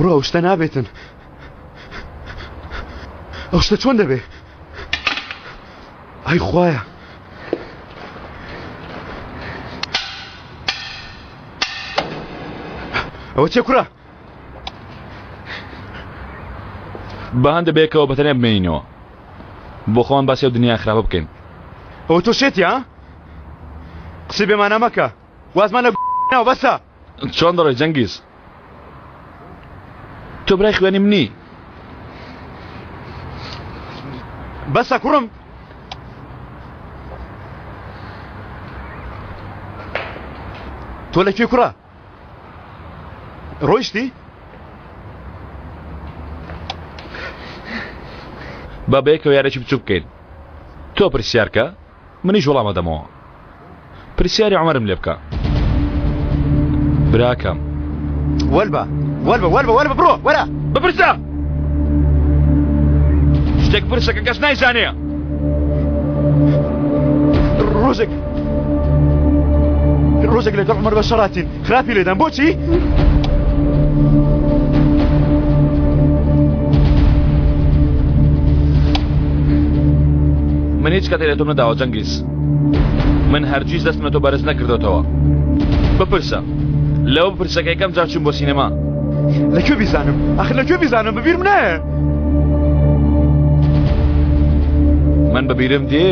کوڕە ئەو شتە نابێتن. ئەو شتە چۆن دەبێ؟ ئای خوایە. ئەوە چیە کوڕە؟ بە هەندە بەیەکەوە بەتەنیا بمێنینەوە بۆ خۆمان باسی ئەو دنیا خراپە بکەین. ئەوە تۆ شێتی ها؟ قسەی بێمانا مەکە وازمان لە ناوە بەسە. چۆن دەڕۆی جەنگیز؟ تۆ برای خوێنی منی. بەسە کوڕم. تۆ لەکوێ کوڕە؟ ڕۆیشتی؟ با بەیەکەوە یارێکی بچوک بکەین تۆ پرسیارکە منیش وەڵام ئەدەمەوە پرسیاری عومەرم لێ بکە براکەم. وەلبە وەلبە وەلبە وەلبە بڕۆ وەرە. بپرسە شتێک پرسە کە کەس نایزانێ. ڕۆژێک ڕۆژێک لەگەڵ عومەر بە شەڕاتین خراپی لێدام بۆچی؟ من هیچ کاتێک لە تۆم نەداوە جەنگیز من هەرگیز دەستم لە تۆ بەرز نەکردۆتەوە بپرسە لەوە بپرسە کە یەکەم جار چووم بۆ سینەما لە کوێ بیزانم ئاخر لە کوێ بیزانم بەبیرم نایە من بەبیرم دێ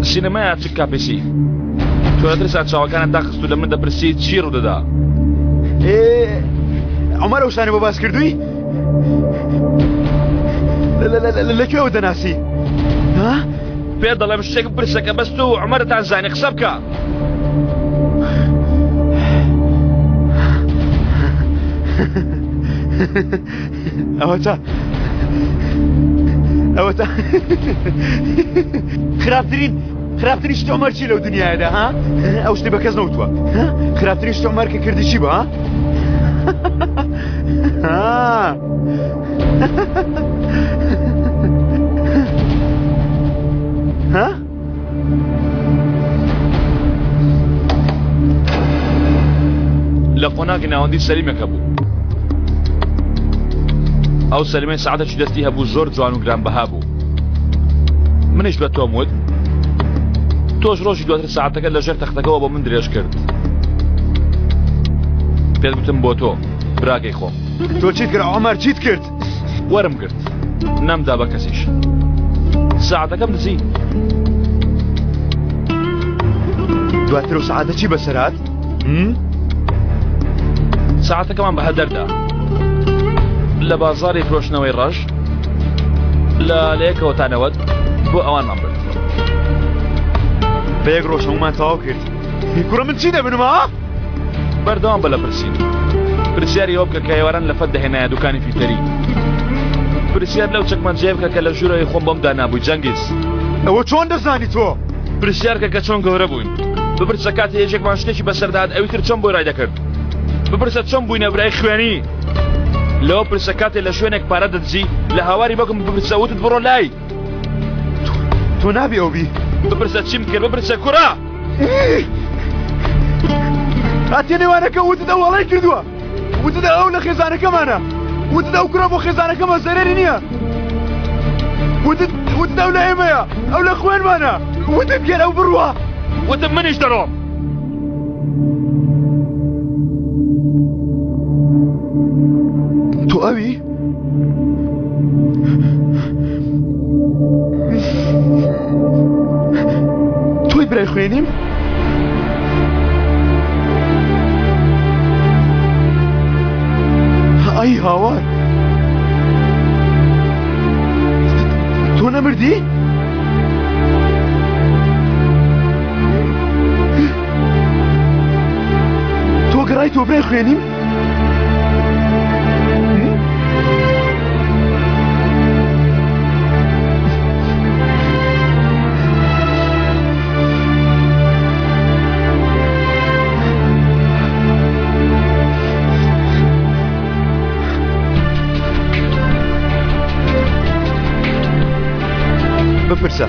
سینەمایە چ کاپێسی تۆ لە ترسا چاوەکانت داخست و لە من دەپرسی چی ڕوودەدا عمر ئەو شتانە بۆ باس کردووی لە کوێوە دەناسی ها؟ پێ دەڵێم شتێک بپرسە کە بەس تۆ و عومەرتان زانی قسە بکە. ئەوەتا ئەوەتا خراپترین خراپترین شتی عومەر چی لەو دنیادا ها ئەو شتی بە کەس نەوتووە خراپترین شتی عومەر کە کردی چی بوو ها ها لە قۆناغی ناوەندی سەلیمێک هەبوو ئەو سەلیمەی سەعاتێکی دەستی هەبوو زۆر جوان و گرانبەها بوو منیش بە تۆم وت تۆش ڕۆژی دواتر سەعاتەکە لەژێر تەختەکەەوە بۆ من درێژ کرد پێت گوتم بۆ تۆ براکەی خۆم تۆ چیت کرد عمر چیت کرد وەرم گرت نەمدا بە کەسیش ساعتەکەم دزی دواتر و سعاتە چی بەسەرات ساعتەکەمان بە هەدەردا لە بازاری فرۆشتنەوەی ڕەش لە لەیەکەوە تا نەوەت بۆ ئەوانمان برد بە یەک ڕۆژ هەمومان تەواو کرد کوڕە من چی دەبنم ها؟ بەردەوام بە لە پرسین پرسیاری ئەوە بکە کە ئێواران لەفەت دەهێنایە دوکانی فیلتەری پرسیار لەو چەکمەجەیە بکە کە لە ژوورەوەی خۆم بۆم دانابووی جەنگیز ئەوە چۆن دەزانی تۆ؟ پرسیار کە کە چۆن گەورە بووین بپرسە کاتێ یەکێکمان شتێکی بەسەردات ئەوی تر چۆن بۆی ڕای دەکرد بپرسە چۆن بووینە برای خوێنی لەوە پرسە کاتێ لە شوێنێک پارە دەدزی لە هاواری بەکم بپرسە وتت بڕۆ لای تۆ نابی ئەو بی بپرسە چیم کرد بپرسە کوڕە هاتیە نێوانەکە وتت ئەو هەڵەی کردووە وتت ئەو لە خێزانەکەمانە وتت ئەو کوڕە بۆ خێزانەکەمە زەرەری نییە وتت وتت ئەو لە ئێمەیە ئەو لە خوێنمانە وتت گەر ئەو بڕوا وتم منیش دەڕۆم تۆ ئەوی؟ تۆی برای خوێنیم؟ ئای هاوار تۆ نەمردی؟ تۆ گەڕای تۆ برای خوێنیم؟ بپرسە.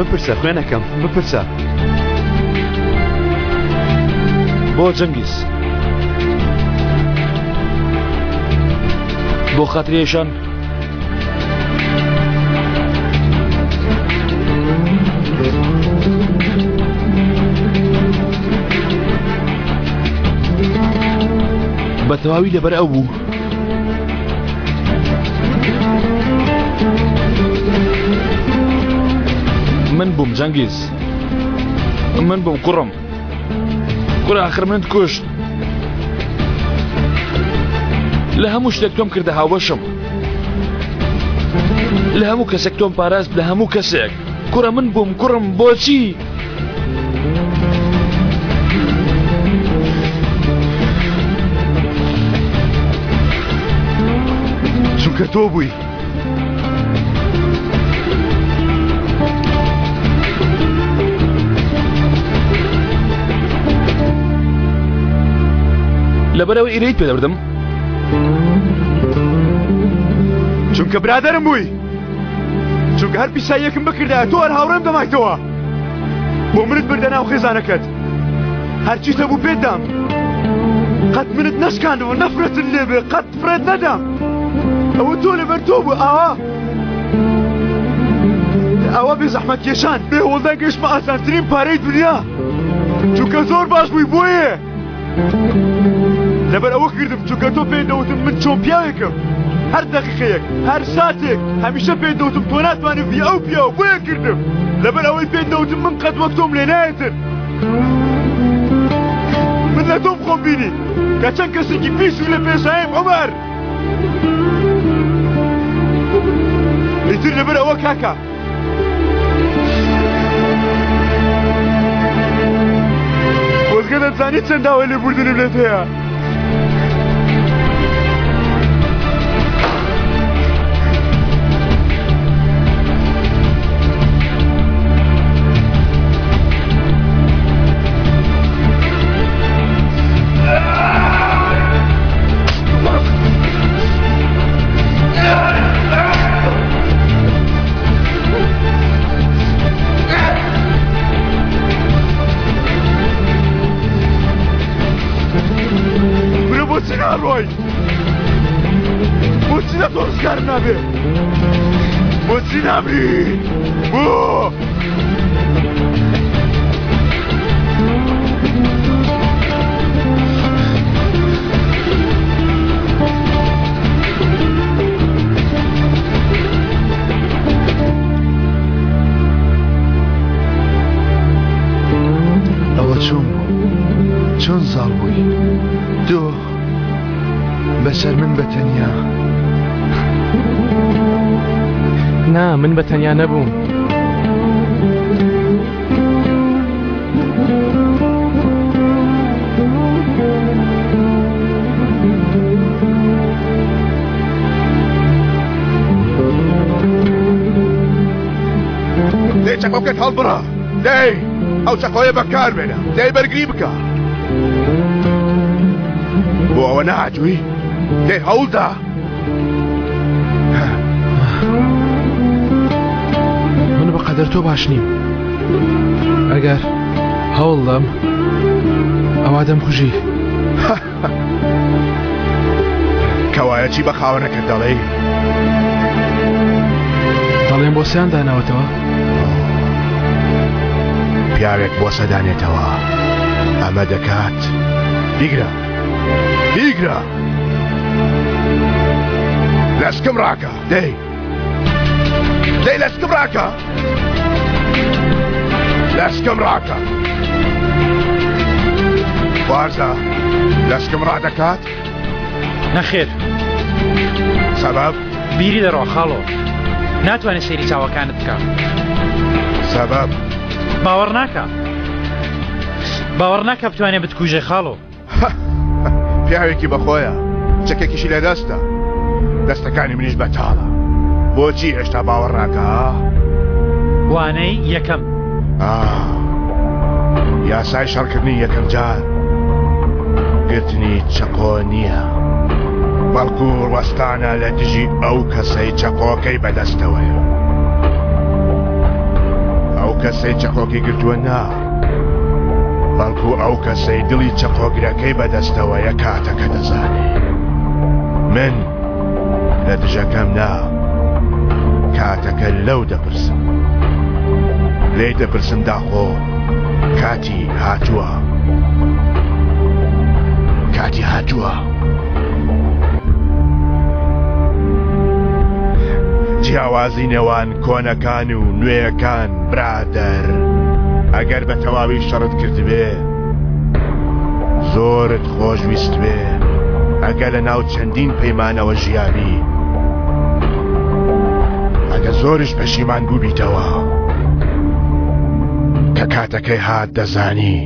بپرسە خوێنەکەم بپرسە. بۆ جەنگیز بۆ خاتری ئەیشان بە تەواوی لەبەر ئەو بوو. من بووم جەنگیز من بووم کوڕم کوڕ ئاخر منت کوشت لە هەموو شتێک تۆم کردە هاوبەشم لە هەموو کەسێک تۆم پاراست لە هەموو کەسێک کوڕە من بووم کوڕم بۆچی چونکە تۆ بووی لەبەرەوە ئیرەیت پێ دەبردم چونکە برادەرم بووی چونکە هەر پیساییەکم بکردایە تۆ هەر هاوڕێم دەمایتەوە بۆ منت بردە ناو خێزانەکەت هەرچیت هەبوو پێت دام قەت منت نەشکاندەوە نەفرەتت لێبێ قەت فڕێت نەدام ئەوە تۆ لەبەر تۆ بوو ئاوا ئەوە بێ زەحمەت کێشان بێ هەوڵدان گەیشتمە ئاسانترین پارەی دنیا چونکە زۆر باش بووی بۆیە لەبەر ئەوە کردم چونکە تۆ پێی دەوتم من چۆن پیاوێکم هەر دەقیقەیەک هەر ساتێک هەمیشە پێی دەوتم تۆ ناتوانانی بی ئەو پیاو بۆیە کردم لەبەر ئەوەی پێی دەوتم من قەت وەک تۆم لێ نایەتن من لە تۆم خۆم بینی کە چەند کەسێکی پیس و لە پێشایم عومەر ئیتر لەبەر ئەوە کاکە خۆزگە دەتزانی چەند داوای لێبوردنم لێت هەیە. برو بۆچی ناڕۆی بۆچی لە تۆ ڕزگارم نابێ بۆچی نامری بۆ ئەوە چۆن بوو چۆن زاڵ بووی تۆ بەسەر من بە تەنیا نا من بە تەنیا نەبووم. دەی چەقۆکەت هەڵبڕە دەی ئەو چەقۆیە بەکار بێنە دەی بەرگری بکە بۆ ئەوە نەهاتووی دەی هەوڵدا من بە قەدەر تۆ باش نیم ئەگەر هەوڵدەم ئەوا دەمکوژی کەوایە چی بە خاوەنەکەت دەڵێی؟ دەڵێم بۆ سیان داناوەتەوە پیاوێک بۆسە دانێتەوە ئەمە دەکات بیگرە بیگرە لەسکم ڕاکە دەی دەی لەسکم ڕاکە لەسکم ڕاکە بارزا لەسکم ڕادەکات نەخێر سەبەب بیری دەڕۆ خاڵۆ ناتوانێت سەیری چاوەکانت بکە سەبەب باوەڕ ناکە باوەڕ ناکە بتوانێت بتکوژێ خاڵۆ پیاوێکی بەخۆیە چەکێکیشی لە دەستە دەستەکانی منیش بەتاڵە بۆچی هێشتا باوەڕ ناکا وانەی یەکەم یاسای شەڕکردنی یەکەم جار گرتنی چەقۆ نییە بەڵکو وەستانە لە دژی ئەو کەسەی چەقۆکەی بەدەستەوەیە ئەو کەسەی چەقۆکی گرتووە نا، بەڵکو ئەو کەسەی دڵی چەقۆگرەکەی بەدەستەوەیە کاتەکە دەزانێ. من لە دژەکەم نا، کاتەکە لەو دەپرسم. لێی دەپرسم داخۆ کاتی هاتووە؟ کاتی هاتووە؟ جیاوازی نێوان کۆنەکان و نوێیەکان برادەر ئەگەر بە تەواوی شەڕت کردبێ زۆرت خۆشویستبێ ئەگەر لە ناو چەندین پەیمانەوە ژیابی ئەگە زۆریش پەشیمان بووبیتەوە کە کاتەکەی هات دەزانی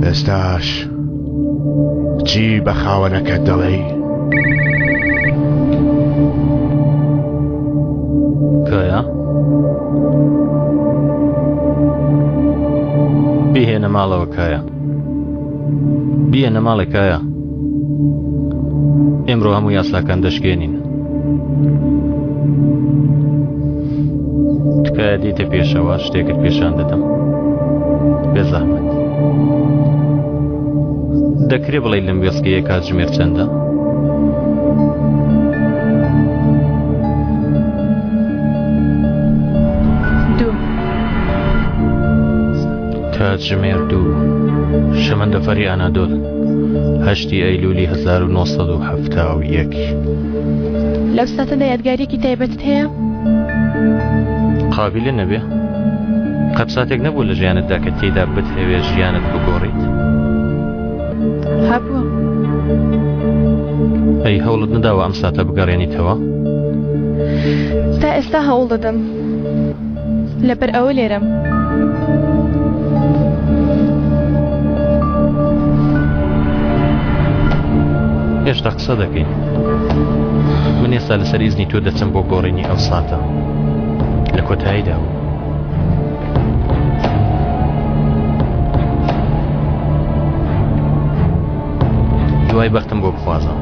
ئێستاش چی بە خاوەنەکەت دەڵێی؟ کایا بیهێنە ماڵەوە کایا بیەنە ماڵێ کایا ئێمڕۆ هەموو یاساکان دەشکێنین تکایە دێتە پێشەوە شتێکت پێشان دەدەم بێزەحمەت دەکرێ بڵێ لەم وێستگەیە کاتژمێر چەندە؟ کاتژمێر دوو شەمەندەفەری ئانادۆل هەشتی ئەیلولی 1970. لەو ساتەدا یادگاریەکی تایبەتت هەیە؟ قابیلە نەبێ؟ قەت ساتێک نەبوو لە ژیانتدا کە تێیدا بتهەوێ ژیانت بگۆڕیت؟ هەبووە. ئەی هەوڵت نەداوە ئەم ساتە بگەڕێنیتەوە؟ تا ئێستا هەوڵ دەدەم. لەبەر ئەوە لێرەم. هێشتا قسە دەکەین. من ئێستا لەسەر ئیزنی تۆ دەچم بۆ گۆڕینی ئەو ساتە. لە کۆتاییدا بوو. هیوای بەختم بۆ بخوازە.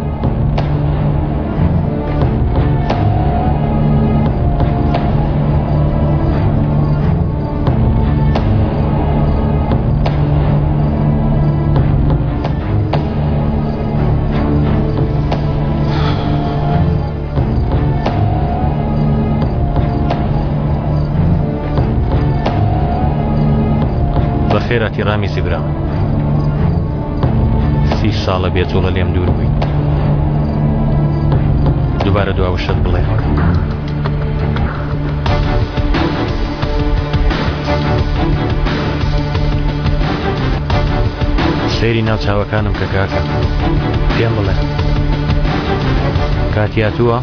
بەخێراتی ڕامیزی برام سی ساڵە بێ جوڵە لێم دوور بووی دووبارە دوا وشەت بڵێ سەیری ناو چاوەکانم کە کاکە پێم بڵێ کاتیاتووە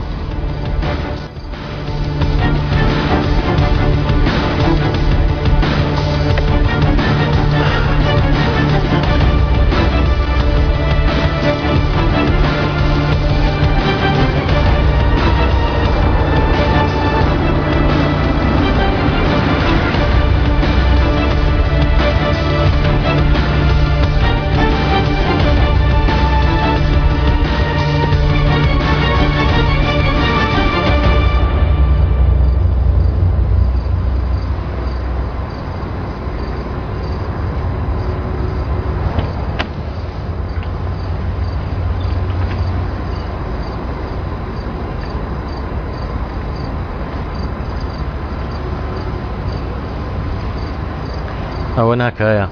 ئەوە ناکایە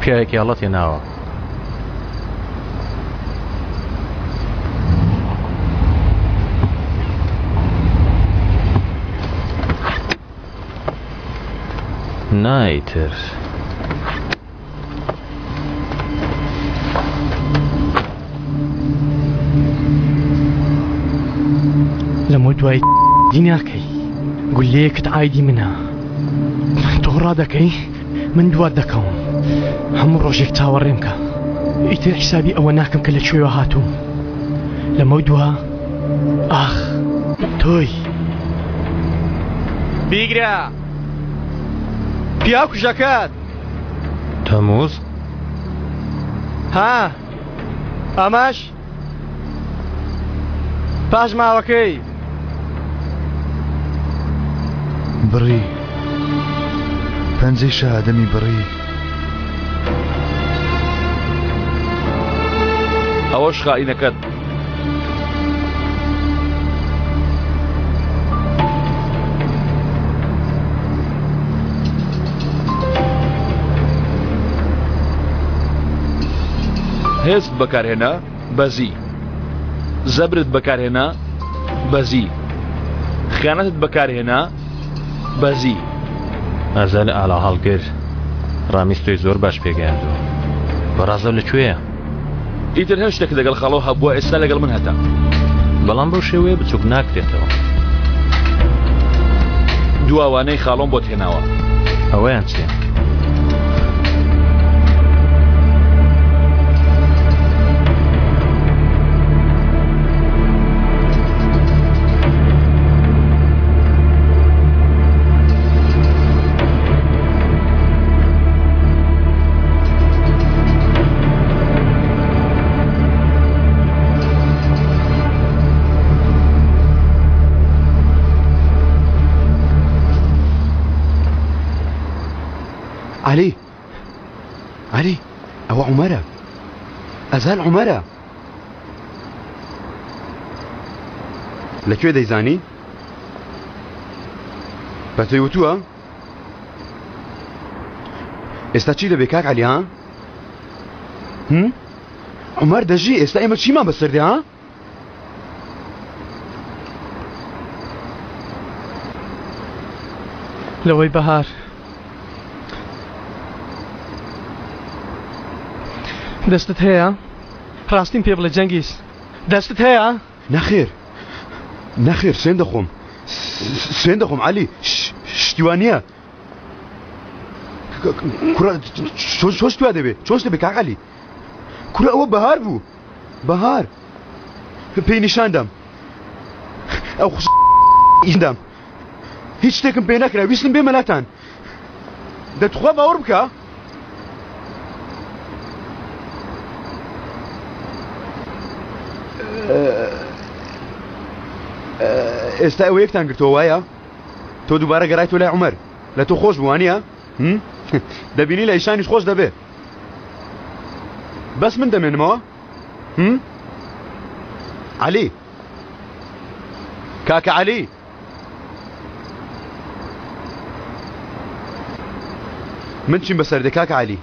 پیاوێکی هەڵەت هێناوە. نا ئیتر. لەمە دوای دی ناکەی گولەیەکت ئایدی منە تۆ ڕادەکەی من دوات دەکەوم هەموو ڕۆژێک چاوەڕێم کە ئیتر حیسابی ئەوە ناکەم کە لە کوێوە هاتووم لەمە دوا ئاخ تۆی بیگرە پیاو کوژەکەت تەموز ها ئەمەش پاش ماوەکەی. بڕی پەنجەی شەهادەمی بڕی. ئەوەش خائینەکەت. هێزت بەکارهێنا بەزی. زەبرت بەکارهێنا بەزی. خیانەتت بەکارهێنا بەزی. ئازا لە ئاڵاهەڵگر ڕامیز تۆی زۆر باش پێگەیاندووە. بەڕازەو لە کوێیە؟ ئیتر هەر شتێک لەگەڵ خاڵۆ هەبووە ئێستا لەگەڵ من هەتە. بەڵام بەو شێوەیە بچووک ناکرێتەوە. دواوانەی خاڵۆم بۆت هێناوە. ئەوەیان چییە؟ عەلی عەلی ئەوە عومەرە ئەزال عومەرە لە کوێ دەیزانی بە تۆی وتووە ئێستا چی دەبێ کاک عەلی ها هم؟ عومەر دەژی ئێستا ئێمە چیمان بەسەر دێ ها لەوەی بەهار دەستت هەیە ڕاستیم پێ بڵێ جەنگیز دەستت هەیە نەخێر نەخێر سوێن دەخۆم سوێن دەخۆم عەلی شتی وا نییە کوڕە چۆن چۆن شتی وا دەبێ چۆن دەبێ کاک عەلی کوڕە ئەوە بەهار بوو بەهار پێی نیشان دام ئەو خوش دام هیچ شتێکم پێ نەکرا ویستم بێمە لاتان دەتخوا باوەڕ بکە ئێستا ئەوە یەکتان گرتەوە وایە تۆ دووبارە گەڕایتەوە لای عومەر لە تۆ خۆش بوو وانییە دەبینی لە ئیشانیش خۆش دەبێ بەس من دەمێنمەوە عەلی کاکە عەلی من چیم بەسەر دێ کاکە عەلی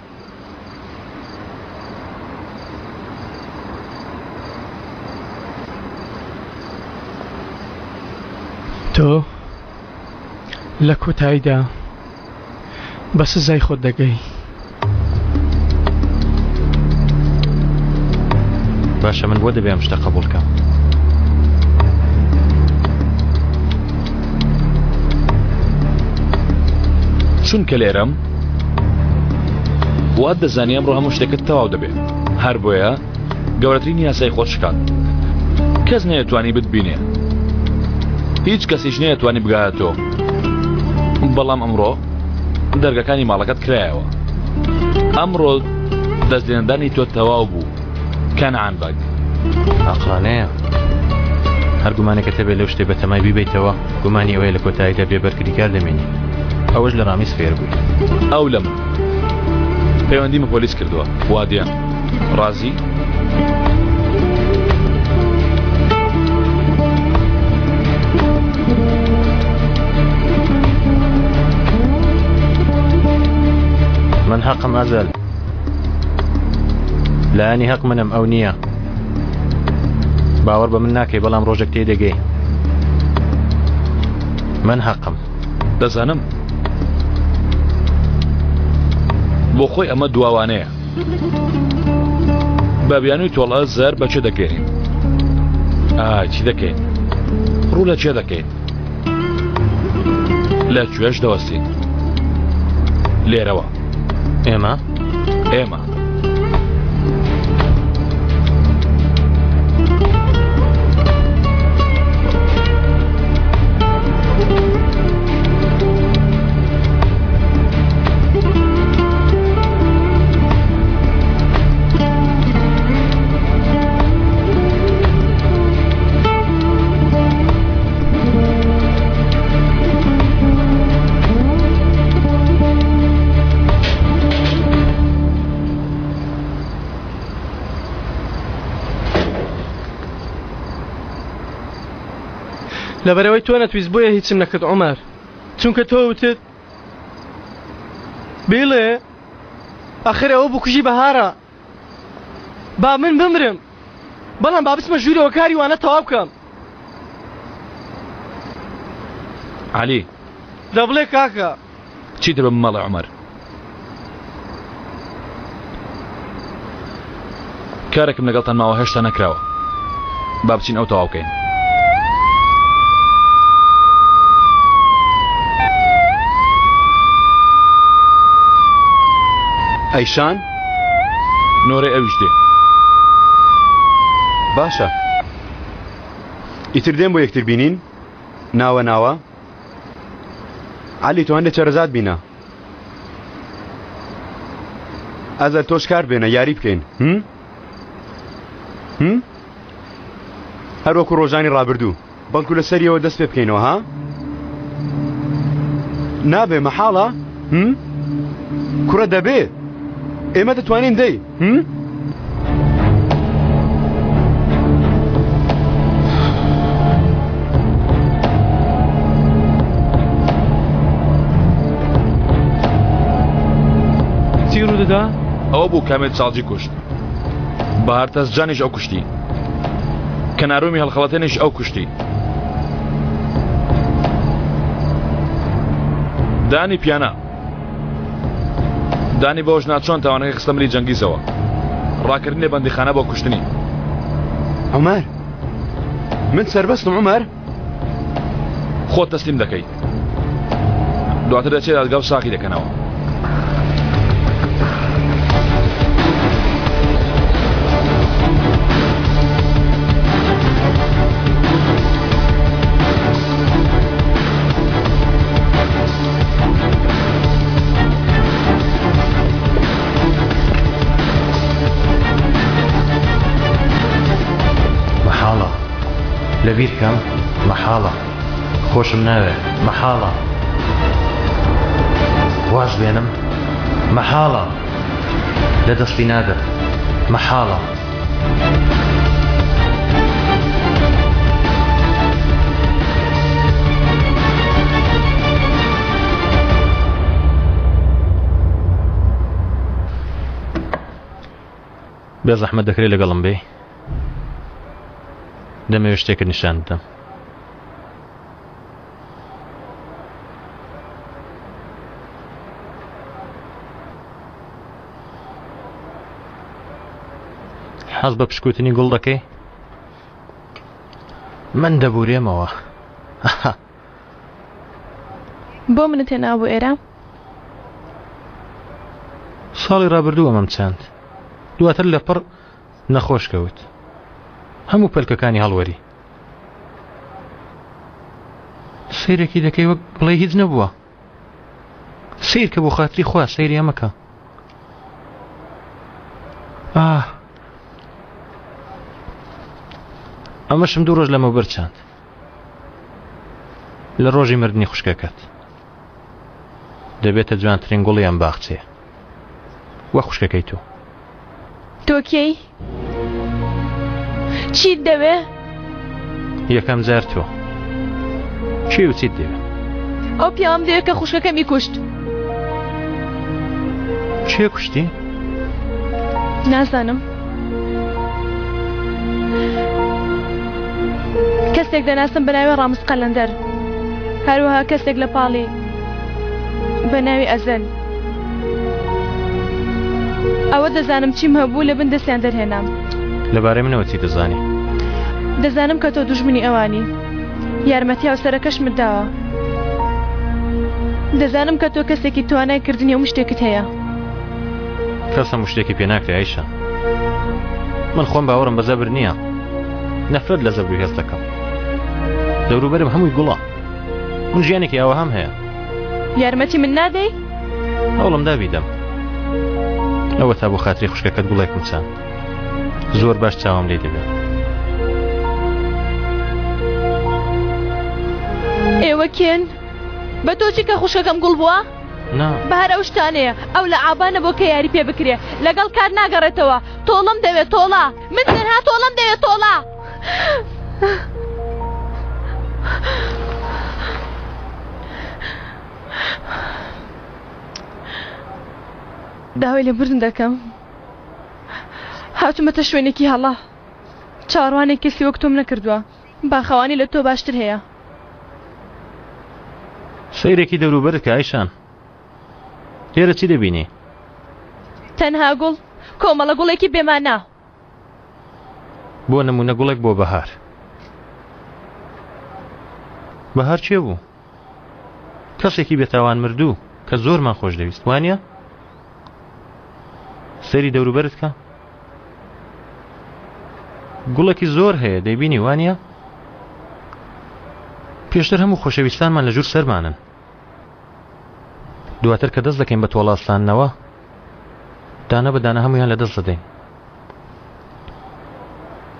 تۆ لە کۆتاییدا بە سزای خۆت دەگەی. باشە من بۆ دەبێ ئەم شتە قبوڵ کەم؟ چونکە لێرەم وات دەزانی ئەمڕۆ هەموو شتێکت تەواو دەبێت هەر بۆیە گەورەترین یاسای خۆت شکاند کەس نەیەتوانی بتبینێ هیچ کەسیش نەیەتوانی بگاتە تۆ بەڵام ئەمڕۆ دەرگەکانی ماڵەکەت کرایەوە ئەمڕۆ دەستلێنەدانی تۆ تەواو بوو کەنعان بەگ ئاقڵانەیە هەر گومانێکت هەبێت لەو شتەی بەتەمای بیبەیتەوە گومانی ئەوەیە لە کۆتاییدا بێ بەرگریکار دەمێنی ئەوەش لە ڕامیز فێر بووی ئەو لە من پەیوەندیم بە پۆلیس کردووە وا دێن ڕازی؟ من هەقم ئەزەل لایەنی هەق منم ئەو نییە باوەڕ بە من ناکەی بەڵام ڕۆژێک تێدەگەی من هەقم دەزانم بۆ خۆی ئەمە دواوانەیە بە بیانووی تۆڵە زەر بە چێ دەکەین ئا چی دەکەین ڕوو لە چێ دەکەین لە کوێش دەوەستین لێرەوە ئێمە ئێمە لەبەرەوەی تۆ نەتویست بۆیە هیچم نەکرد عومەر چونکە تۆ وتت بیڵێ ئەخر ئەوە بکوژی بەهارە با من بمرم بەڵام با بچمە ژوورەوە کاری وانە تەواو بکەم. عەلی. دەبڵێ کاکە. چیتر بە من مەڵێ عومەر. کارێکم لەگەڵتان ماوە هێشتا نەکراوە. با بچین ئەو تەواو بکەین. ئەیشان؟ نۆرەی ئەویش دێ. باشە ئیتر دێن بۆ یەکتر بینین ناوە ناوە عەلی تۆ هەندێک چەرەزات بینە ئەزەر تۆش کار بێنە یاری بکەین هم؟ هم؟ هەر وەکو ڕۆژانی ڕابردوو بەڵکو لە سەریەوە دەست پێ بکەینەوە ها؟ نابێ مەحاڵە هم؟ کوڕە دەبێ ئێمە دەتوانین دەی هم؟ چی ڕوودەدا؟ ئەوە بوو کامێت ساڵجی کوشت بەهار تەزجانیش ئەو کوشتی کەنارۆمی هەڵخەڵەتێنیش ئەو کوشتی دانی پیانە دانی بەوەش نا چۆن تاوانەکەی خستە ملی جەنگیزەوە ڕاکردنی بەندیخانە بۆ کوشتنی عمر من سربەستم عمر خۆت تەسلیم دەکەی دواتر دەچێت دادگا و ساغی دەکەنەوە. مەحاڵە لەبیر کەم مەحاڵە خۆشم ناوێ مەحاڵە واز بێنم مەحاڵە لە دەستی نادەم مەحاڵە. بێزەحمەت دەکرێت لەگەڵم بێی؟ دەمەوێت شتێکت نیشان بدەم. حەز بە پشکوتنی گوڵ دەکەی؟ من دەبورێمەوە. بۆ منت هێنا بۆ ئێرە؟ ساڵی ڕابردوو ئەمەم چاند. دواتر لەپڕ نەخۆش کەوت. هەموو پەلکەکانی هەڵوەری. سەیرێکی دەکەی وەک بڵێ هیچ نەبووە. سەیر کە بۆ خاتری خوا سەیری ئەمە کە. ئاه ئەمەشم دوو ڕۆژ لەمەوبەر چاند. لە ڕۆژی مردنی خوشکەکەت. دەبێتە جوانترین گوڵی ئەم باخچەیە. وە خوشکەکەی تۆ. تۆ کێی؟ چیت دەوێ؟ یەکەم جار تۆ کێ و چیت دەوێ؟ ئەو پیاوەم دەوێت کە خوشکەکەمی کوشت. کێ کوشتی؟ نازانم. کەسێک دەناسم بە ناوی ڕامز قەلەندەر. هەروەها کەسێک لە پاڵی بە ناوی ئەزەل. ئەوە دەزانم چیم هەبوو لە بن دەستیان دەرهێنام. لەبارەی منەوە چی دەزانی؟ دەزانم کە تۆ دوژمنی ئەوانی. یارمەتی هاوسەرەکەشمت داوە. دەزانم کە تۆ کەسێکی توانای کردنی هەموو شتێکت هەیە. کەس هەموو شتێکی پێ ناکرێ ئایشە. من خۆم باوەڕم بە زەبر نییە. نەفرەت لە زەبر و هێز دەکەم. دەوروبەرم هەمووی گوڵە. من ژیانێکی ئاوەهام هەیە. یارمەتی من نادەی؟ هەوڵم دا بیدەم. ئەوە تا بۆ خاتری خوشکەکەت گوڵێکم چاند. زۆر باش چاوم لێی دەبێت. ئێوە کێن؟ بە تۆ چی کە خوشکەکەم گوڵ بووە؟ نا. بەهار ئەو شتانەیە. ئەو لە عابانە بۆ کە یاری پێ بکرێ. لەگەڵ کات ناگەڕێتەوە. تۆڵەم دەوێت تۆڵە. من تەنها تۆڵەم دەوێت تۆڵە. داوای لێبوردن دەکەم. هاتوومەتە شوێنێکی هەڵە. چاوەڕوانی کەسی وەک تۆم نەکردووە. باخەوانی لە تۆ باشتر هەیە. سەیرێکی دەوروبەرت کە ئایشان. لێرە چی دەبینی؟ تەنها گوڵ، کۆمەڵە گوڵێکی بێمانا. بۆ نموونە گوڵێک بۆ بەهار. بەهار کێ بوو؟ کەسێکی بێتاوان مردوو کە زۆرمان خۆش دەویست وانە؟ سەیری دەوروبەرت کە گوڵێکی زۆر هەیە دەیبینی وانە؟ پێشتر هەموو خۆشەویستانمان لە ژوور سەرمانن دواتر کە دەست دەکەین بە تۆڵاستاندنەوە دانە بە دانە هەمویان لە دەست دەدەین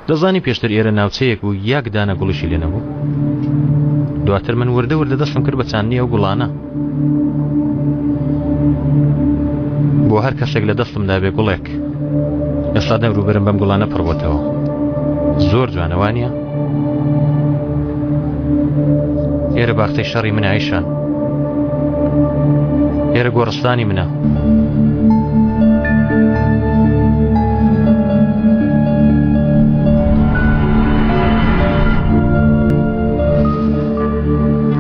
دەزانی پێشتر ئێرە ناوچەیەک بوو یەک دانە گوڵیشی لێ نەبوو دواتر من وردە وردە دەستم کرد بە چاندنی ئەو گوڵانە بۆ هەر کەسێک لە دەستمدا بێ گوڵێک ئێستا دەوروبەرم بەم گوڵانە پڕ بۆتەوە زۆر جوانە وانە ئێرە باخچەی شەڕی منە ئایشان ئێرە گۆڕستانی منە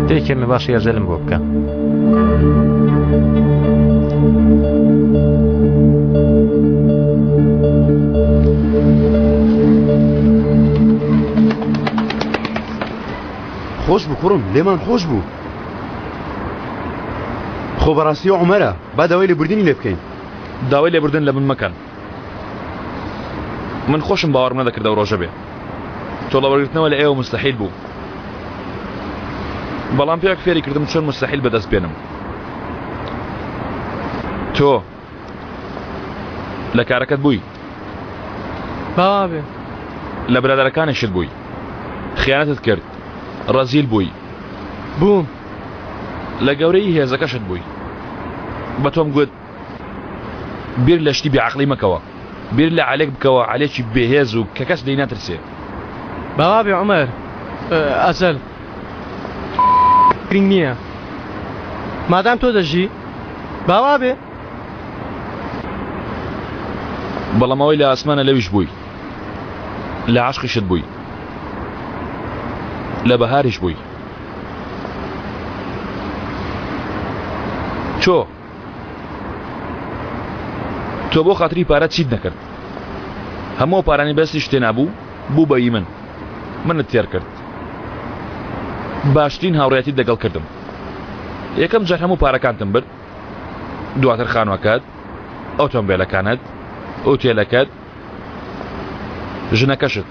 دەی کەمێ باسی ئەزەلم بۆ بکە خۆش بوو کوڕم لێمان خۆش بوو خۆ بەڕاستی عومەرە با داوای لێبوردنی لێ بکەین داوای لێبوردن لە من مەکەن من خۆشم باوەڕم نەدەکرد ئەو ڕۆژە بێ تۆڵە وەرگرتنەوە لە ئێوە مستحیل بوو بەڵام پیاک فێری کردم چۆن مستحیل بەدەست بێنم تۆ لە کارەکەت بووی باوابێ لە برادەرەکانیشت بووی خیانەتت کرد ڕەزیل بووی بووم لە گەورەی هێزەکەشت بووی بە تۆم گوت بیر لە شتی بێعەقڵی مەکەوە بیر لە عەلێک بکەوە عەلێکی بێهێز و کە کەس لێی ناترسێ. باوابێ عومەر ئەزەل گرنگ نییە مادام تۆ دەژی باوابێ. بەڵام ئەوەی لە ئاسمانە لەویش بووی لە عەشقیشت بووی لە بەهاریش بووی تۆ تۆ بۆ خاتری پارە چیت نەکرد هەموو ئەو پارانەی بەستیش تێنابوو بوو بە ئی من منت تێر کرد باشترین هاوڕێیەتیت لەگەڵ کردم یەکەم جار هەموو پارەکانتم برد دواتر خانوەکەت ئۆتۆمبێلەکانت ئوتێلەکەت ژنەکەشت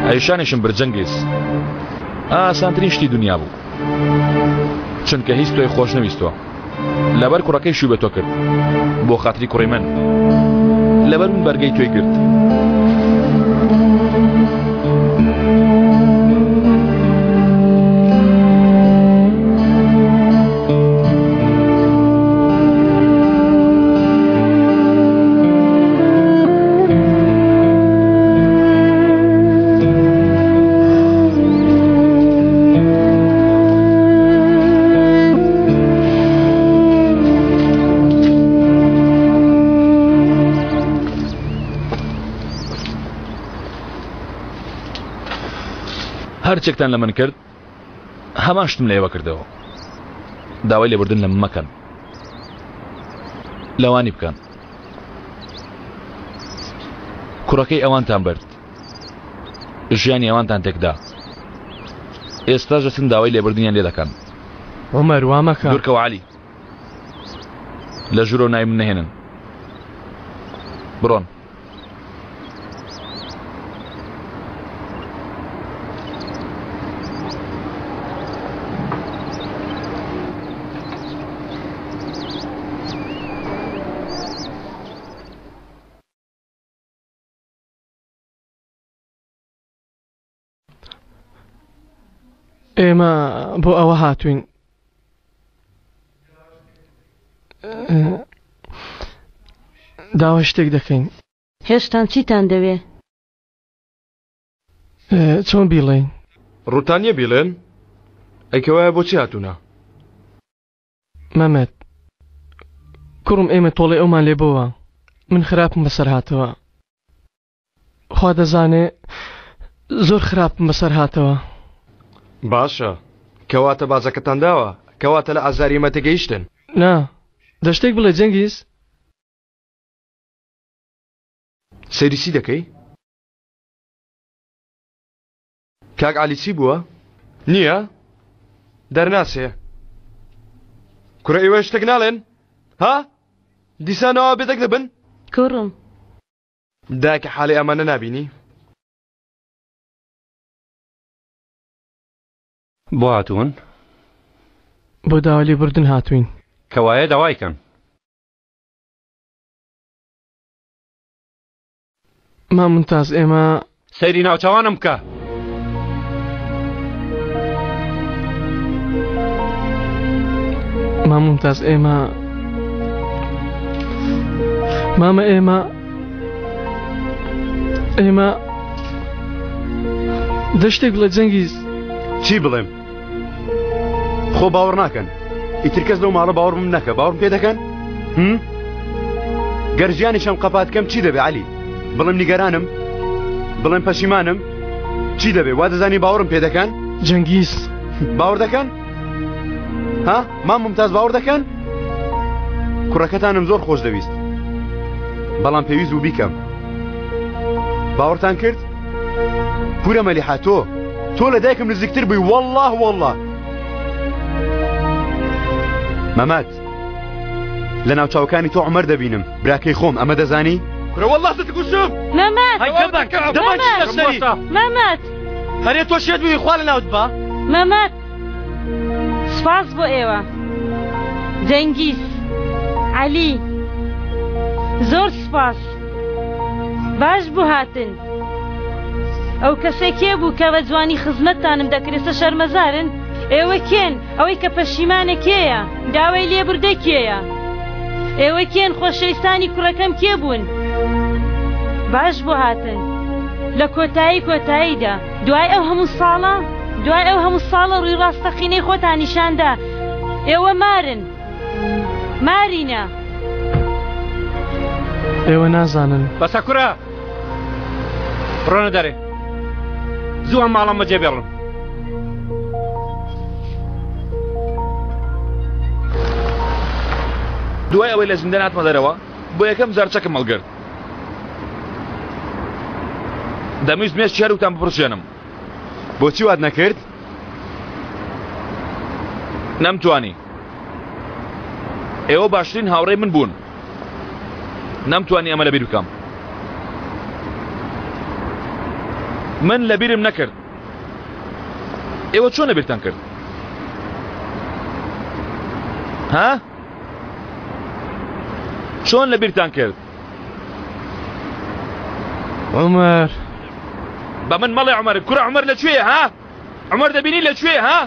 ئەیشانیشم برد جەنگیز ئاسانترین شتی دنیا بوو چونکە هیچ تۆی خۆش نەویستوە لەبەر کوڕەکەی شوی بە تۆ کرد بۆ خاتری کوڕی من لەبەر من بەرگەی تۆی گرت هەرچێکتان لە من کرد هەمان شتم لە ئێوە کردەوە داوای لێبوردن لە من مەکەن لەوانی بکەن کوڕەکەی ئەوانتان برد ژیانی ئەوانتان تێکدا ئێستا دەچن داوای لێبوردنیان لێ دەکەن عمر وا مەکە دوورکەوە عەلی لە ژوورەوە ناوی من نەهێنن بڕۆن ئێمە بۆ ئەوە هاتوین داوای شتێک دەکەین. هێشتان چیتان دەوێ؟ چۆن بیڵێین؟ ڕووتان نییە بیڵێن؟ ئەی کەوایە بۆچی هاتوونە؟ مەمەد. کوڕم ئێمە تۆڵەی ئەومان لێ بۆوە من خراپم بەسەر هاتەوە خوا دەزانێ زۆر خراپم بەسەر هاتەوە. باشە کەواتە باجەکەتان داوە کەواتە لە ئازاری ئێمە تێگەیشتن. نا دە شتێک بڵێ جەنگیز. سەیری چی دەکەی؟ کاک عەلی چی بووە؟ نییە؟ دەرناچێ؟ کورە ئێوە شتێک ناڵێن؟ ها؟ دیسانەوە بێدەنگ دەبن؟ کوڕم. دایکە حاڵی ئەمانە نابینی؟ بۆ هاتوون؟ بۆ داوای لێبوردن هاتووین. کەوایە داوای کەن. مام مونتاز ئێمە. سەیری ناوچاوانم بکە. مام مونتاز ئێمە مامە ئێمە ئێمە دە شتێک بڵێ جەنگیز. چی بڵێم؟ خۆ باوەڕ ناکەن ئیتر کەس لەو ماڵە باوەڕم نەکە باوەڕم پێ دەکەن هم؟ گەر ژیانیشم قەپات کەم چی دەبێ عەلی بڵێم نیگەرانم بڵێم پەشیمانم چی دەبێ وا دەزانی باوەڕم پێ دەکەن جەنگیز باوەڕ دەکەن ها مام ممتاز باوەڕ دەکەن کوڕەکەتانم زۆر خۆش دەویست بەڵام پێویست بوو بیکەم باوەڕتان کرد پورە مەلیحە تۆ تۆ لە دایکم نزیکتر بووی والله والله مەمەد لە ناوچاوەکانی تۆ عمر دەبینم براکەی خۆم ئەمە دەزانی کورە والله دەتکوژم مەمەد مەمەد هەرێ تۆ شێت بووی خوا لە ناوت با مەمەد سوپاس بۆ ئێوە جەنگیز عەلی زۆر سوپاس باش بوو هاتن ئەو کەسێ کێ بوو کە بە جوانی خزمەتتانم دەکرد ئێستا شەرمەزارن ئێوە کێن ئەوەی کە پەشیمانە کێیە داوای لێبوردە کێیە ئێوە کێن خۆشەویستانی کوڕەکەم کێ بوون باش بۆ هاتن لە کۆتایی کۆتاییدا دوای ئەو هەموو ساڵە دوای ئەو هەموو ساڵە ڕووی ڕاستەقینەی خۆتان نیشاندا ئێوە مارن مارینە. ئێوە نازانن. بەسە کورە بڕۆنە دەرێ زوو ئەم ماڵەم بەجێ بێڵن. دوای ئەوەی لە زیندان هاتمە دەرەوە بۆ یەکەم جار چەکم هەڵگرت دەمویست مێشکی هەردووکتان بپڕچێنم. بۆچی وات نەکرد؟ نەمتوانی. ئێوە باشترین هاوڕێی من بوون. نەمتوانی ئەمە لەبیر بکەم. من لەبیرم نەکرد. ئێوە چۆن لەبیرتان کرد؟ ها؟ چۆن لەبیرتان کرد؟ عمر بە من مەڵێ عمر کورە عمر لە کوێیە ها؟ عمر دەبینی لە کوێیە ها؟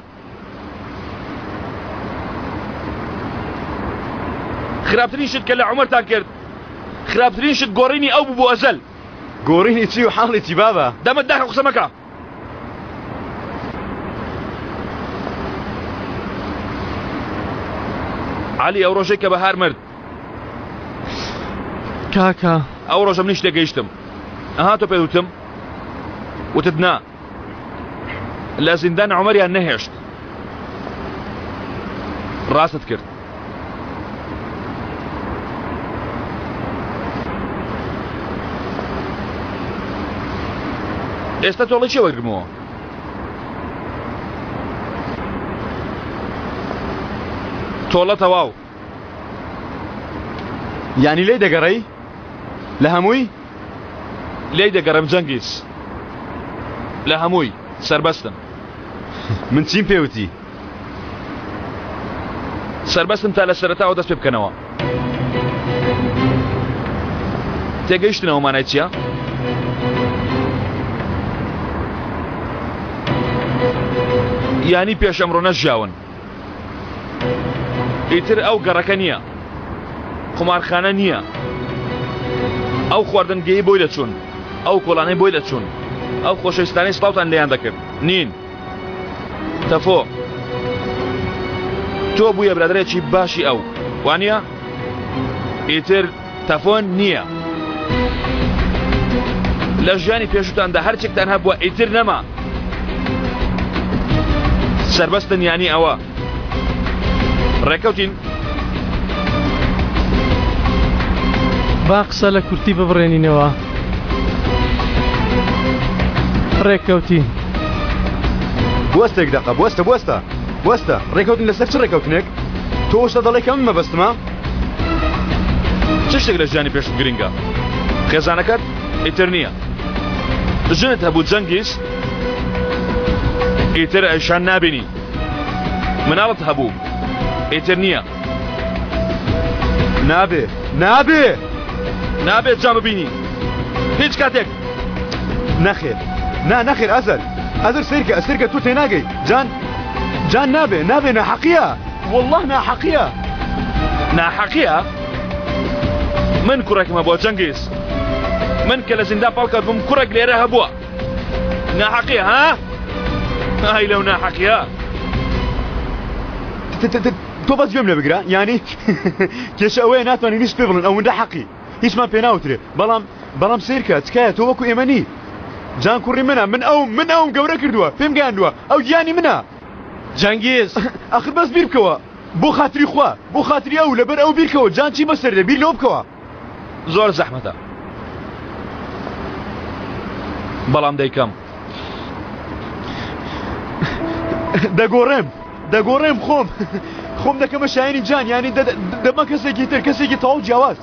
خراپترین شت کە لە عمرتان کرد خراپترین شت گۆڕینی ئەو بوو بۆ ئەزەل. گۆڕینی چی و حاڵی چی بابە؟ دەمت داخە قسە مەکە. عەلی ئەو ڕۆژەی کە بەهار مرد. کاکە. ئەو ڕۆژە منیش تێگەیشتم. ئەها تۆ پێت وتم؟ وتت نا. لە زیندان عومەریان نەهێشت. ڕاستت کرد. ئێستا تۆڵەی چێ وەرگرمەوە؟ تۆڵە تەواو. یانی لێی دەگەڕێی؟ لە هەمووی؟ لێی دەگەڕێم جەنگیز. لە هەمووی. سەربەستم. من چیم پێ وتی؟ سەربەستم تا لە سەرەتاوە دەست پێ بکەنەوە. تێگەیشتنەوە مانای چییە؟ یانی پێش ئەمڕۆ نەژیاون. ئیتر ئەو گەڕەکە نییە. قومارخانە نییە. ئەو خواردنگەی بۆی دەچوون، ئەو کۆڵانەی بۆی دەچوون، ئەو خۆشەویستانەی سڵاوتان لێیان دەکرد نین. تەفۆ تۆ بوویە برادەرێکی باشی ئەو، وانییە؟ ئیتر تەفۆن نییە. لە ژیانی پێشوتاندا هەرچێکتان هەبووە ئیتر نەما. سەربەستن یانی ئەوە. ڕێکەوتین؟ با قسە لە کورتی ببڕێنینەوە. ڕێککەوتین. بوەستە یەک دەقە بوەستە بوەستە بوەستە ڕێکەوتن لەسەر چ ڕێکەوتنێک؟ تۆ شتە دەڵێ کە من مەبەستمە؟ چ شتێک لە ژیانی پێشوت گرنگە؟ خێزانەکەت ئیتر نییە. ژنت هەبوو جەنگیز ئیتر ئەیشان نابینی. مناڵت هەبوو ئیتر نییە. نابێ نابێ نابێت جا ببینی هیچ کاتێک. نەخێر نا نەخێر ئەزەر ئەزەر سەیرکە سەیرکە تۆ تێناگەی جان جان نابێ نابێ ناحەقیە والله ناحەقیە. ناحەقیە؟ من کوڕێکم هەبووە جەنگیز من کە لە زیندان پاڵکەوتبووم کوڕێک لێرە هەبووە ناحەقیە ها؟ ئای لەو ناحەقیە. تۆ بەس گوێم لێ بگرە یانی کێشە ئەوەیە ناتوانین هیچ پێ بڵێن ئەوەندە حەقی هیچمان پێ ناوترێ بەڵام بەڵام سەیرکە تکایە تۆ وەکو ئێمە نی جان کوڕی منە من ئەو من ئەوم گەورە کردووە پێم گەیاندووە ئەو گیانی منە جەنگیز ئەخر بەس بیر بکەوە بۆ خاتری خوا بۆ خاتری ئەو لەبەر ئەو بیرکەوە جان چی بەسەر دێ بیر لەوە بکەوە. زۆر زەحمەتە بەڵام دەیکەم. دەگۆڕێم دەگۆڕێم خۆم خۆم دەکەمە شایانی جان یانی دەبمە کەسێکی تر کەسێکی تەواو جیاواز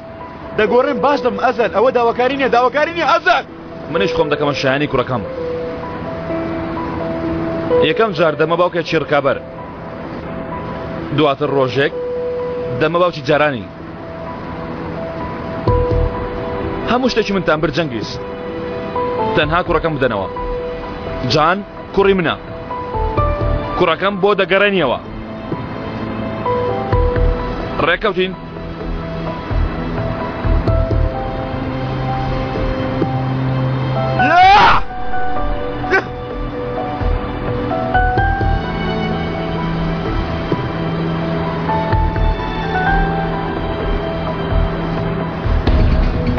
دەگۆڕێم باش دەبم ئەزەل ئەوە داواکاری نییە داواکاری نییە ئەزەل. منیش خۆم دەکەمە شایانی کوڕەکەم یەکەم جار دەمە باوکێکی ڕکابەر دواتر ڕۆژێک دەمە باوکی جارانی هەموو شتێکی منتان برد جەنگیز تەنها کوڕەکەم بدەنەوە جان کوڕی منە کوڕەکەم بۆ دەگەڕێنیەوە ڕێکەوتین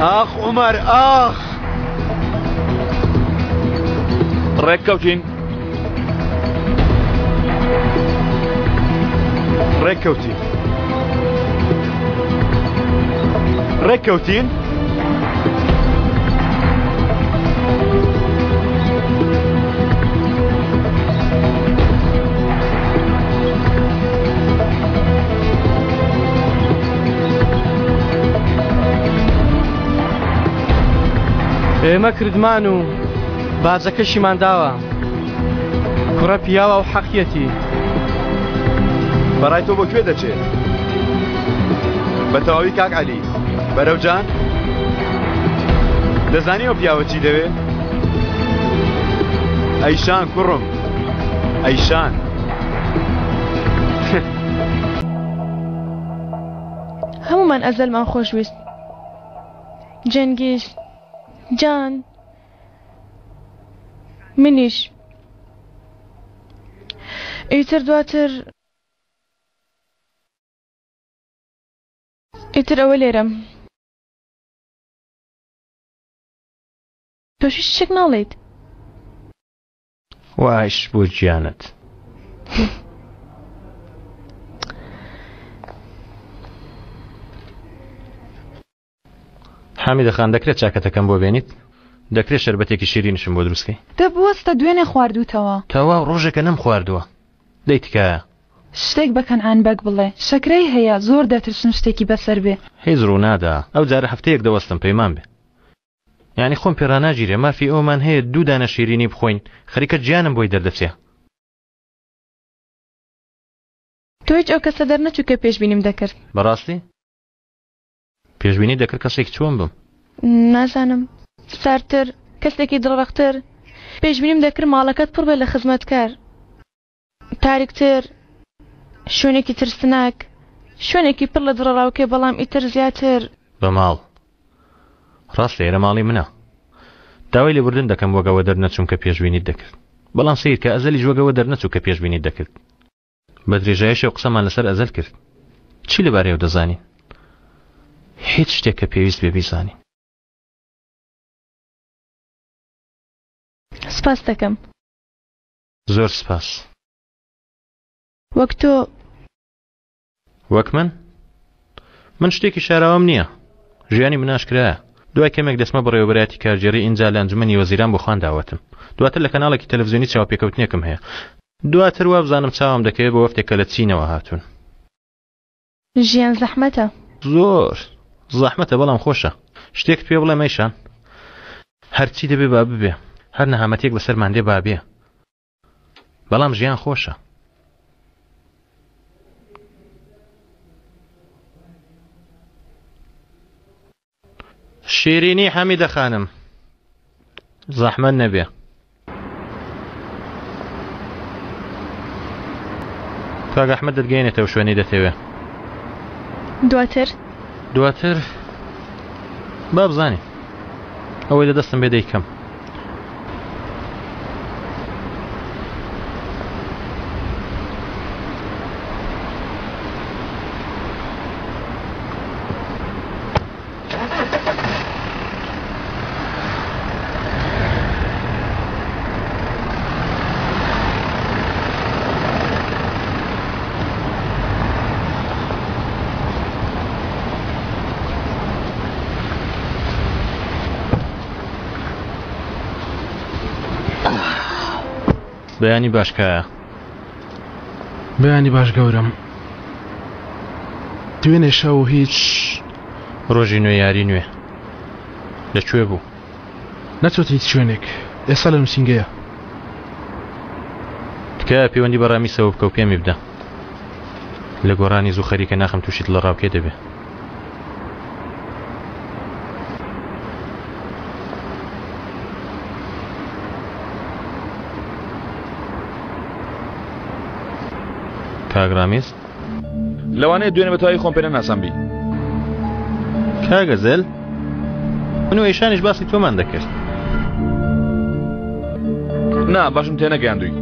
ئاخ عومەر ئاخ. ڕێک کەوتین؟ ڕێک کەوتین. ڕێک کەوتین؟ ئێمە کردمان و باجەکەشیمان داوە کوڕە پیاوە و حەقیەتی. بەڕای تۆ بۆ کوێ دەچێ؟ بە تەواوی کاک عەلی بەرەو جان؟ دەزانی ئەو پیاوە چی دەوێ؟ ئەیشان کوڕم ئەیشان. هەموومان ئەزەلمان خۆشویست جەنگیز جان منیش ئیتر دواتر ئیتر ئەوە لێرەم تۆش هیچ شتێک ناڵێیت. وایش بۆ گیانت. حامیدە خان دەکرێت چاکەتەکەم بۆ بێنیت؟ دەکرێت شەربەتێکی شیرینشم بۆ دروستکەی؟ دە بوەستە دوێنێ خواردووتەوە. تەواو ڕۆژێکە نەمخواردووە. دەی تکایە. شتێک بە کەنعان بەگ بڵێ شەکرەی هەیە زۆر دەترسم شتێکی بەسەر بێ. هیچ ڕوونادا ئەو جارە هەفتەیەک دەوەستم پەیمان بێ. یانی خۆم پێ ڕاناگیرێ مافی ئەوەمان هەیە دوو دانە شیرینی بخۆین خەریکە گیانم بۆی دەردەچێ. تۆ هیچ ئەو کەسە دەرنەچوو کە پێشبینیم دەکرد. بەڕاستی؟ پێشبینی دەکرد کەسێکی چۆن بم؟ نازانم. ساردتر، کەسێکی دڵڕەقتر. پێشبینیم دەکرد ماڵەکەت پڕ بێت لە خزمەتکار. تاریکتر، شوێنێکی ترسناک، شوێنێکی پڕ لە دڵەڕاوکێ بەڵام ئیتر زیاتر. بە ماڵ. ڕاستە ئێرە ماڵی منە. داوای لێبوردن دەکەم وەک ئەوە دەرنەچووم کە پێشبینیت دەکرد. بەڵام سەیرکە ئەزەلیش وەک ئەوە دەرنەچوو کە پێشبینیت دەکرد. بە درێژایی شەو قسەمان لەسەر ئەزەل کرد. چی لەبارەیەوە دەزانی؟ هیچ شتێک کە پێویست بێ بیزانین. سپاست دەکەم. زۆر سپاس. وەک تۆ. وەک من؟ من شتێکی شاراوەم نییە. ژیانی من ئاشکرایە. دوای کەمێک دەچمە بەڕێوەبەرایەتی کارگێڕی ئینجا لە ئەنجومەنی وەزیران بۆ خوان داوەتم. دواتر لە کەناڵێکی تەلەفزیۆنی چاوپێکەوتنێکم هەیە. دواتر وابزانم چاوم دەکەوێت بە وەفدێک کە لە چینەوە هاتوون. ژیان زەحمەتە. زۆر زەحمەتە بەڵام خۆشە. شتێکت پێ بڵێم ئەیشان؟ هەرچی دەبێ با ببێ، هەر نەهامەتیەک بەسەرمان دێ با بێ، بەڵام ژیان خۆشە. شیرینی حەمیدە خانم زەحمەت نەبێ. کاک ئەحمەد دەتگەیەنێتەوە شوێنەی دەتەوێ. دواتر؟ دواتر با بزانین ئەوەی لە دەستم بێ دەیکەم. بەیانی باش کایە. بەیانی باش گەورەم. دوێنێ شەو هیچ. ڕۆژی نوێ یاری نوێ. لە کوێ بوو؟ نەچۆتە هیچ شوێنێک. ئێستا لە نووسینگەیە. تکایە پەیوەندی بە ڕامیسەوە بکە و پێمی بدە. لە گۆڕانی زوو خەریکە ناخم تووشی دڵەڕاوکێ دەبێ. کاک ڕامیز؟ لەوانەیە دوێنێ بە تەواوی خۆم پێ نەناسامبی. کاک ئەزەل، من و ئیشانیش باسی تۆمان دەکرد. نا، باشم تێنەگەیاندووی.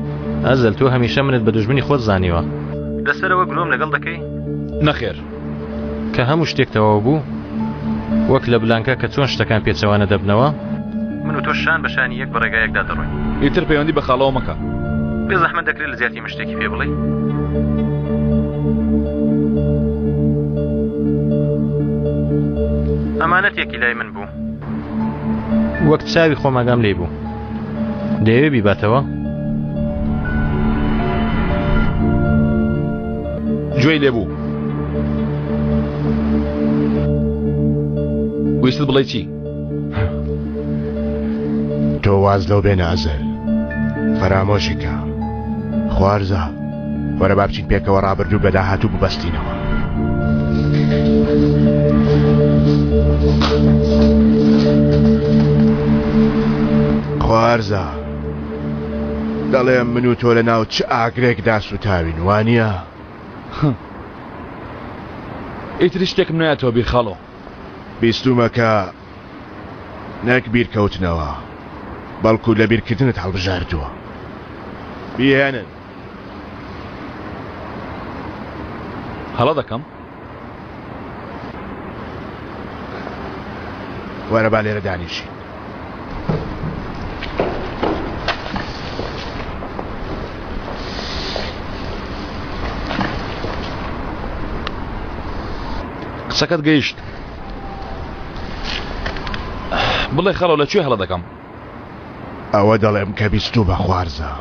ئەزەل، تۆ هەمیشە منت بە دوژمنی خۆت زانیوە. لەسەرەوە گرۆم لەگەڵ دەکەی؟ نەخێر. کە هەموو شتێک تەواو بوو، وەک لە بلانکا کە چۆن شتەکان پێچەوانە دەبنەوە، من و تۆ شان بە شانی یەک بە ڕێگایەکدا دەڕۆین. ئیتر پەیوەندی بە خاڵەوە مەکە. بێ زەحمەت دەکرێت لە جیاتی من شتێکی پێ بڵێی؟ ئەمانەتێکی لای من بوو. وەک چاوی خۆم ئاگام لێی بوو. دەیەوێ بیباتەوە؟ گوێی لێ بوو. ویستت بڵێی چی؟ تۆ واز لەو بێنە ئەزەر. فەرامۆشی کە. خوارزا، وەرە با بچین پێکەوە ڕابردوو بە داهاتوو ببەستینەوە. خوارزا، دەڵێم من و تۆ لە ناو چ ئاگرێکدا سووتاوین، وانییە؟ ئیتر هیچ شتێکم نایەتەوە بیر خاڵۆ. بیستوومە کە نەک بیرکەوتنەوە، بەڵکو لەبیرکردنت هەڵبژاردووە. بیهێنن. هەڵە دەکەم؟ وەرە با لێرە دانیشین. قسەکەت گەیشت. بڵێ خەڵۆ لە کوێ هەڵە دەکەم؟ ئەوە دەڵێم کە بیستوومە خوارزا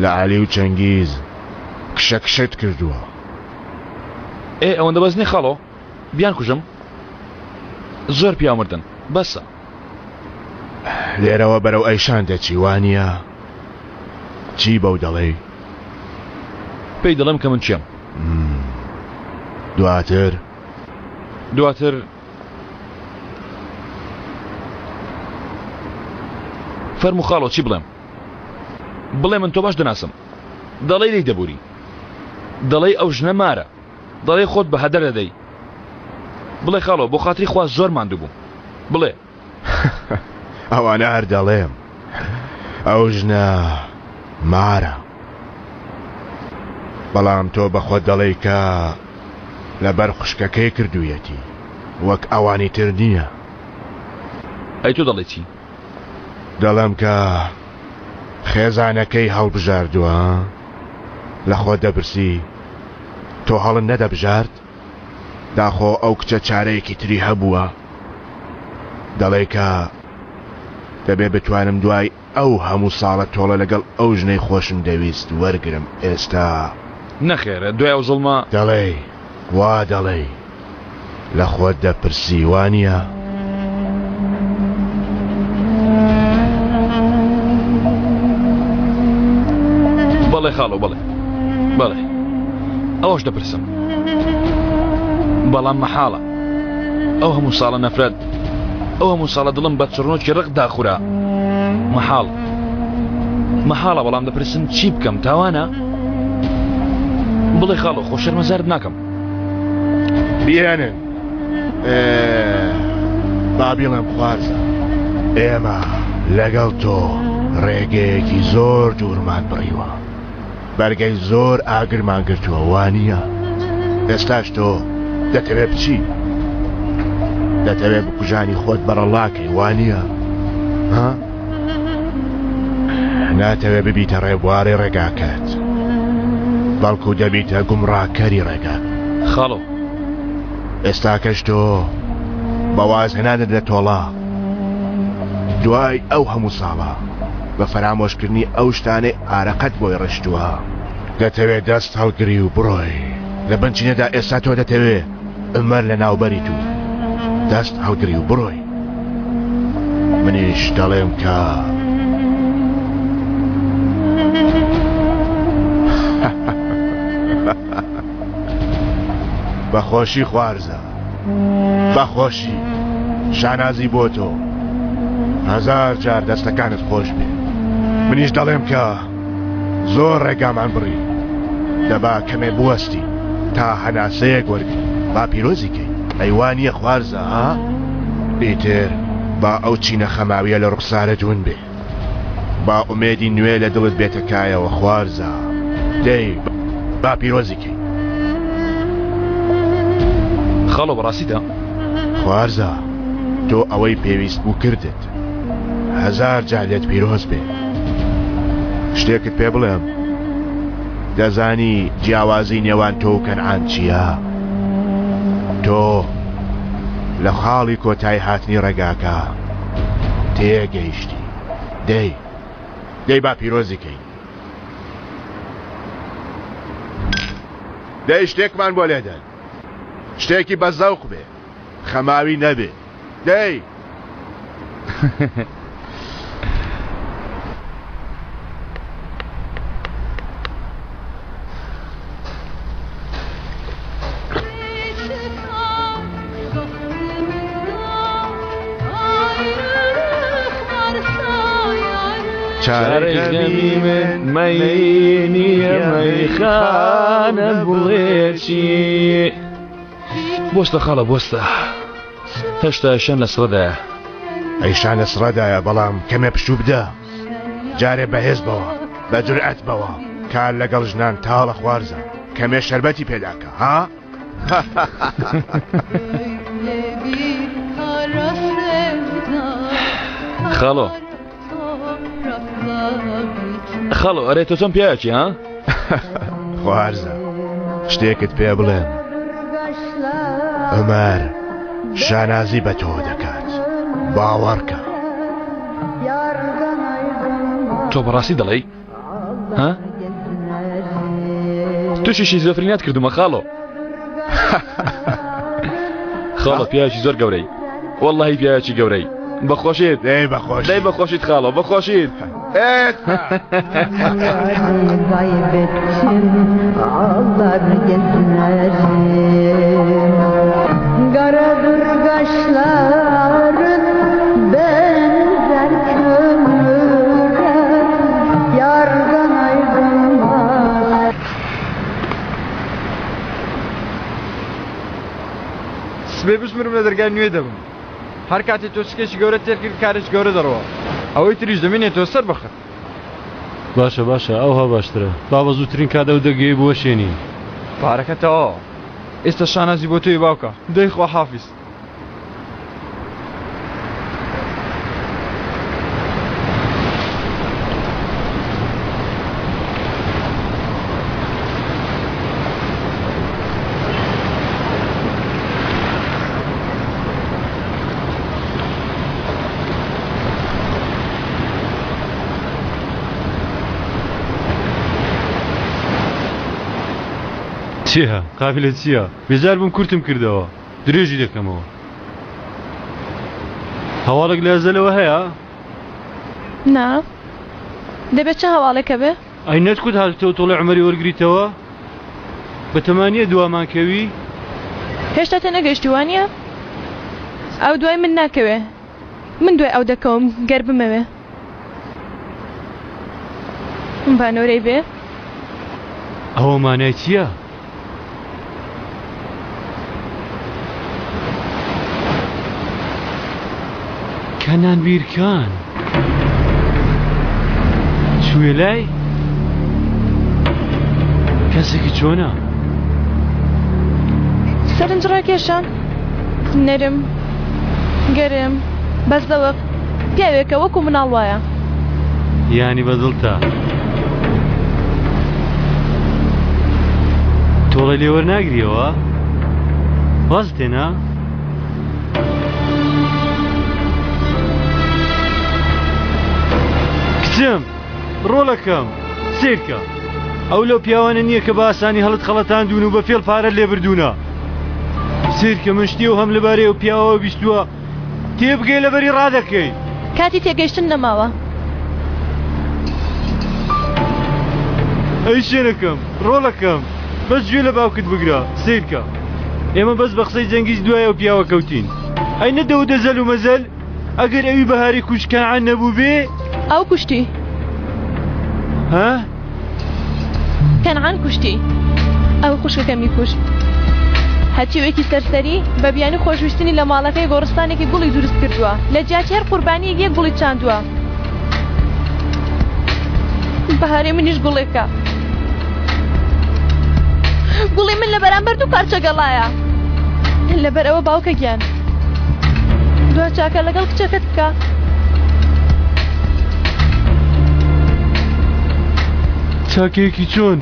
لە عەلی و چەنگیز کشە کشەت کردووە. ئێ ئەوەندە بەس نیە خاڵۆ؟ بیانکوژم؟ زۆر پیاو مردن بەسە. لێرەوە بەرەو ئەیشان دەچی وانیە؟ چی بەو دەڵێی؟ پێی دەڵێم کە من کێم. دواتر؟ دواتر فەرموو خاڵۆ چی بڵێم؟ بڵێ من تۆ باش دەناسم. دەڵێی لێی دەبووری. دەڵێی ئەو ژنە مارە. دەڵێی خۆت بە هەدەر دەدەی. بڵێ خاڵۆ بۆ خاتری خوا زۆر ماندوو بووم. بڵێ. ئەوانە هەر دەڵێم. ئەو ژنە مارە. بەڵام تۆ بە خۆت دەڵێی کە لەبەر خوشکەکەی کردوویەتی. وەک ئەوانی تر نییە. ئەی تۆ دەڵێی چی؟ دەڵێم کە خێزانەکەی هەڵبژاردووە. لە خۆت دەپرسی تۆ هەڵت نەدەبژارد؟ داخۆ ئەو کچە چارەیەکی تری هەبووە؟ دەڵێی کە دەبێ بتوانم دوای ئەو هەموو ساڵە تۆڵە لەگەڵ ئەو ژنەی خۆشم دەویست وەرگرم ئێستا. نەخێر دوای ئەو زوڵمە. دەڵێی وا دەڵێی لە خۆت دەپرسی وانییە؟ بەڵێ خاڵۆ بەڵێ بەڵێ ئەوەش دەپرسم بەڵام مەحاڵە ئەو هەموو ساڵە نەفرەت ئەو هەموو ساڵە دڵم بە چڕنۆکی ڕق داخورا مەحاڵ مەحاڵە بەڵام دەپرسم چی بکەم تاوانە بڵێ خاڵۆ خۆ شەرمەزارت ناکەم بیێنن با بیڵێم خوارزە ئێمە لەگەڵ تۆ ڕێگەیەکی زۆر دوورمان بڕیوە بەرگەی زۆر ئاگرمان گرتووە وانییە؟ ئێستاش تۆ دەتەوێ بچی؟ دەتەوێ بکوژانی خۆت بەڕەڵاکەی وانییە؟ ها؟ ناتەوێ ببیتە ڕێبواری ڕێگاکەت بەڵکو دەبیتە گومڕاکەری ڕێگا خاڵۆ ئێستاکەش تۆ بە وازهێنانت لە تۆڵە دوای ئەو هەموو ساڵە بە فەرامۆشکردنی ئەو شتانەی ئارەقەت بۆی ڕشتووە دەتەوێ دەست هەڵگری و بڕۆی لە بنچینەدا ئێستا تۆ دەتەوێ عومەر لەناوبەریت و دەست هەڵگری و بڕۆی منیش دەڵێم کە بەخۆشی خوارزە بەخۆشی شانازی بۆ تۆ هەزار جار دەستەکانت خۆش بێ منیش دەڵێم کە زۆر ڕێگامان بڕی دەبا کەمێ بوەستی تا هەناسەیەک وەرگری با پیرۆزی کەی ئەی وا نییە خوارزە ها ئیتر با ئەو چینە خەماویە لە ڕوخسارت ون بێ با ئومێدی نوێ لە دڵت بێتە کایەوە خوارزا دەی با پیرۆزی کەین. خاڵۆ بەڕاستیتە؟ خوارزا تۆ ئەوەی پێویست بوو کردت هەزار جار لێت پیرۆز بێ شتێکت پێ بڵێم دەزانی جیاوازی نێوان تۆ و کەنعان چییە؟ تۆ لە خاڵی کۆتای هاتنی ڕێگاکە تێگەیشتی دەی دەی با پیرۆزی کەین دەی شتێکمان بۆ لێدەن شتێکی بە زەوق بێ خەماوی نەبێ دەی چارەی غەمی من مەی نییە مەیخانە بڵێ چی بۆستە خاڵە بۆستە هێشتا شان لە سڕدایە ئەیشان لە سڕدایە بەڵام کەمێ پشوو بدە جارێ بەهێز بەوە بە جورئەت بەوە کار لەگەڵ ژنان تاڵە خوارزە کەمێ شەربەتی پێداکە ها خاڵۆ خاڵۆ ئەرێ تۆ چۆن پیاوێکی ها خوارزە شتێکت پێ بڵێم عمر شانازی بە تۆ دەکات باوەڕکە تۆ بەڕاستی دەڵێی ها تووشی شیزۆفرینیات کردومە خاڵۆ خاڵۆ پیاوێکی زۆر گەورەی واللهی پیاوێکی گەورەی بەخۆشیت دەی بەخۆش دەی بەخۆشیت خاڵۆ بەخۆشیت Ağlar gezerim Karadır kaşların benzer kömüre Yardan ayrılmaz سبەی بشمرم لە دەرگای نوێ دەبم هەر کاتێ تۆ سکێکی گەورە تێر کرد کارێکی گەورە دەڕوا ئەوەی تریش دەمێنێتەوە سەر بەخت. باشە باشە ئەوها باشترە با بە زووترین کات ئەو دەگەی بوەشێنین. پارەکە تەواوە ئێستا شانازی بۆ تۆی باوکە دەی خواحافیز. چییە؟ قابلە چییە؟ بێزار بووم کورتم کردەوە درێژی دەکەمەوە. هەواڵێک لە ئەزەلەوە هەیە؟ نا. دەبێت چ هەواڵێک هەبێ؟ ئەی نەتکوت هاتووتەوە تۆڵەی عومەری وەرگریتەوە؟ بەتەما نییە دوامان کەوی؟ هێشتا تێنەگەیشتی وانییە؟ ئەو دوای من ناکەوێ. من دوای ئەو دەکەوم گەر بمەوێ. با نۆرەی بێ. ئەوە مانای چییە؟ کەنان بیرکان چوویە لای کەسێکی چۆنە؟ سەرنج ڕاکێشە نەرم گەرم بەزەوق پیاوێکە وەکو مناڵ وایە. یانی بەدڵتە؟ تۆڵەی لێ وەرناگریەوە؟ وازت هێنا؟ کچم ڕۆڵەکەم سەیرکە ئەو لەو پیاوانە نییە کە بە ئاسانی هەڵت خەڵەتاندوون و بە فێڵ پارەت لێ بردوونە سەیرکە من شتی و هەم لەبارەی ئەو پیاوەوە بیستووە تێبگەی لەبەری ڕادەکەی. کاتی تێگەیشتن نەماوە. ئەی شێرەکەم ڕۆڵەکەم بەس گوێ لە باوکت بگرە سەیرکە ئێمە بەس بە قسەی جەنگیز دوای ئەو پیاوە کەوتین ئەی نەدەوتە زەل و مەزەل ئەگەر ئەوی بەهاری کوشت کەنعان نەبووبێ ئەو کوشتی ها کەنعان کوشتی ئەو خوشکەکەمی کوشت هەتیوێکی سەرسەری بە بیانی خۆشویستنی لە ماڵەکەی گۆڕستانێکی گوڵی دروست کردووە لە جیاتی هەر قوربانیەک یەک گوڵی چاندووە بەهارەی منیش گوڵێکە گوڵی من لە بەرامبەر دوو پارچە گەڵایە لەبەر ئەوە باوکە گیان دوا چاکە لەگەڵ کچەکەت بکە. چاکەیەکی چۆن؟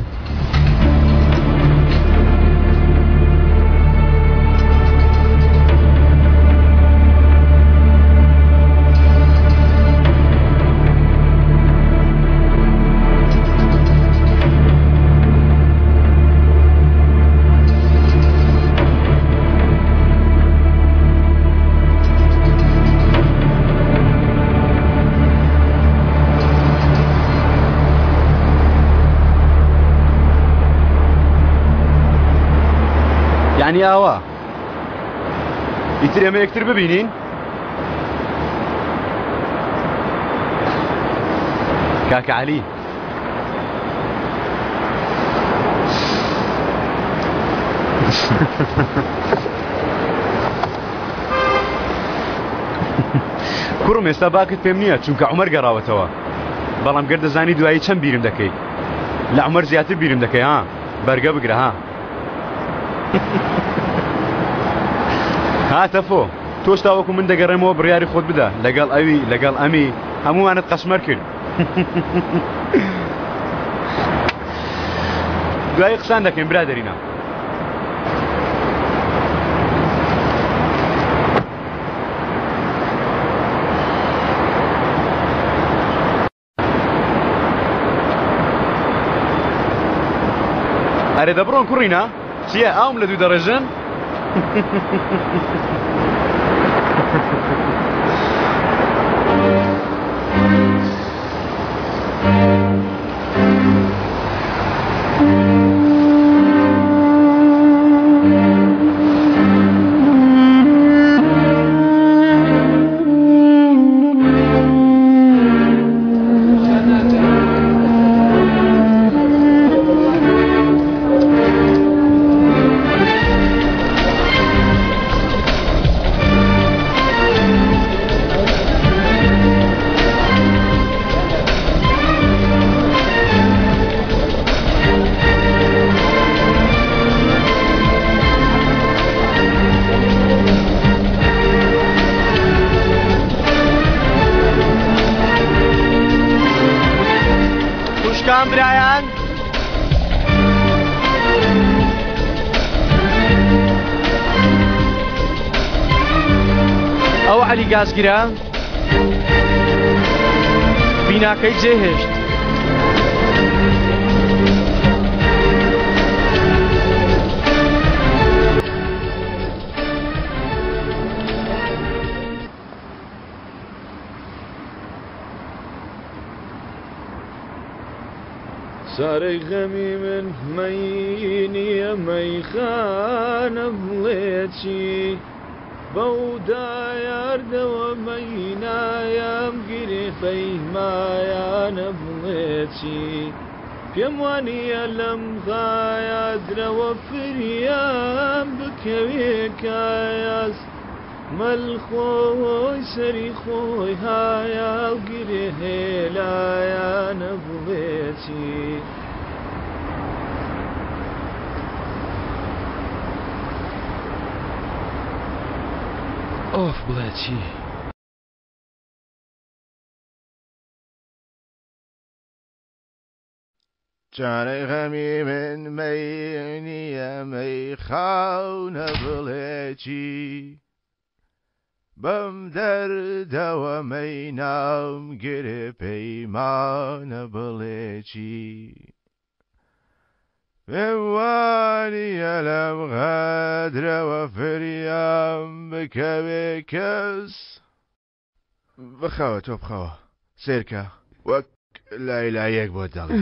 یعنی ئاوا ئیتر ئێمە یەکتر ببینین کاکە عەلی کوڕم ئێستا باکت پێم نییە چونکە عمر گەڕاوەتەوە بەڵام گەر دەزانی دوایی چەند بیرم دەکەی لە عمر زیاتر بیرم دەکەی ها بەرگە بگرە ها ها تەفۆ تۆش تاوەکو من دەگەڕێمەوە بڕیاری خۆت بدە لەگەڵ ئەوی لەگەڵ ئەمی هەمووانت قەشمەر کرد دوایی قسان دەکەین برادەرینا. ئەرێ دەبڕۆن کوڕینە چییە ئاوم لە دوو دەڕێژن؟ خوشکان برایان ئەو عەلی گازگرە بیناکەی جێهێشت. چارەی غەمی من مەی نییە مەیخانە بڵێ چی بەو دایاردەوە مەی نایام گرێ پەیمایانە بڵێ چی پێم وانییە لەم غایادرەوە فریام بکەوێ کایاس مەل خۆی سەری خۆی هایاو گرێ هێلایانە بڵێ چی. ئۆف بڵێ چی. چارەی غەمی من مەی نییە مەی خاونە بڵێ چی بەم دەردەوە مەی ناوم گرێ پەیمانە بڵێ چی پێم وانییە لەم غەدرەوە فریام بکەوێ کەس بخەوە تۆ بخەوە سێرکە وەک لای لایەک بۆ دەڵێ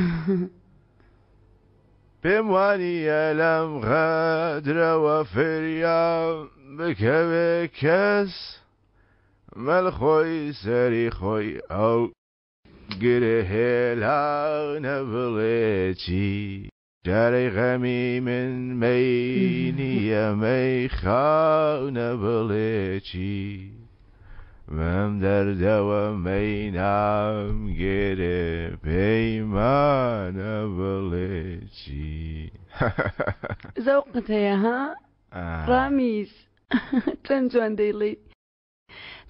پێم وانییە لەم غەدرەوە فریام بکەوێ کەس مەل خۆی سەری خۆی ئەو گرێ هێلانە بڵێ چی جارەی غەمی من مەی نییە مەی خاونە بڵێ چی بەم دەردەوە مەی نام گرێ پەیمانە بڵێ چی. زەوقت هەیە ها ڕامیز چەند جوان دەیڵێی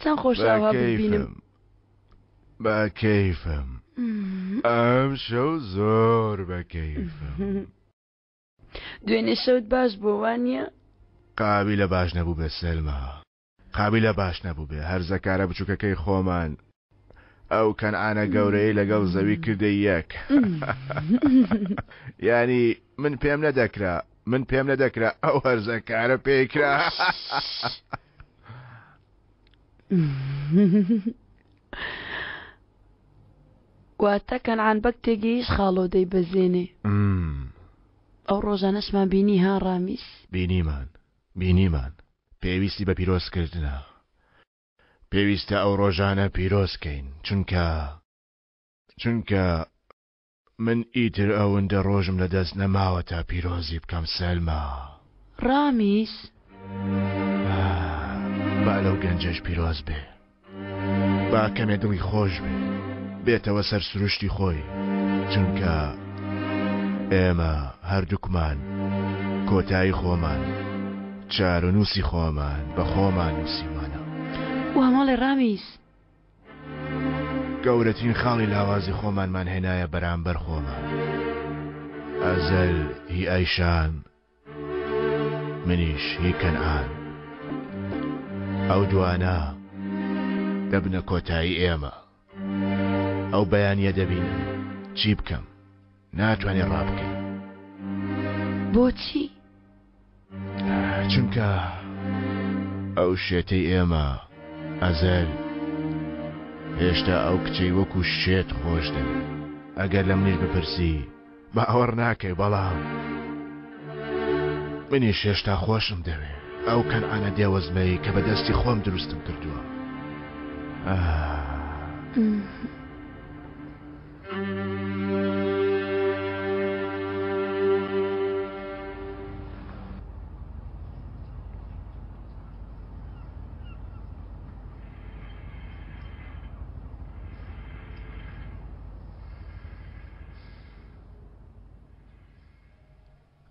چەند خۆشە ئاوا بتبینم. بە کەیفم ئەم شەو زۆر بە کەیفم. دوێنێ شەوت باش بووە وانییە؟ قابیلە باش نەبوو بێ سەلما قابیلە باش نەبوو بێ هەرزەکارە بچووکەکەی خۆمان ئەو کەنعانە گەورەی لەگەڵ زەوی کردە یەک یانی من پێم نەدەکرا من پێم نەدەکرا ئەو هەرزەکارە پێکرا. واتە کەنعان بەگ تێگەیشت خاڵۆ دەیبەزێنێ ئەو ڕۆژانەشمان بینی ها ڕامیس بینیمان بینیمان پێویستی بە پیرۆزکردنە پێویستە ئەو ڕۆژانە پیرۆز کەین چونکە چونکە من ئیتر ئەوندە ڕۆژم لە دەست نەماوە تا پیرۆزی بکەم سەلما. ڕامیس. با لەو گەنجەش پیرۆز بێ. با کەمێ دڵی خۆش بێ. بێتەوە سەر سروشتی خۆی. چونکە ئێمە هەردووکمان کۆتایی خۆمان چارەنووسی خۆمان بە خۆمان نووسیومانە. وا مەڵێ ڕامیس. گەورەترین خاڵی لاوازی خۆمانمان هێنایە بەرامبەر خۆمان. ئەزەل هی ئایشان، منیش هی کەنعان. ئەو دوانە دەبنە کۆتایی ئێمە. ئەو بەیانییە دەبینم چی بکەم. ناتوانێ ڕابکەی. بۆچی؟ چونکە ئەو شێتەی ئێمە ئەزەل هێشتا ئەو کچەی وەکو شێت خۆش دەوێت ئەگەر لە منیش بپرسی باوەڕ ناکەی بەڵام منیش هێشتا خۆشم دەوێ ئەو کەنعانە دێوەزمەی کە بە دەستی خۆم دروستم کردووە ئاه.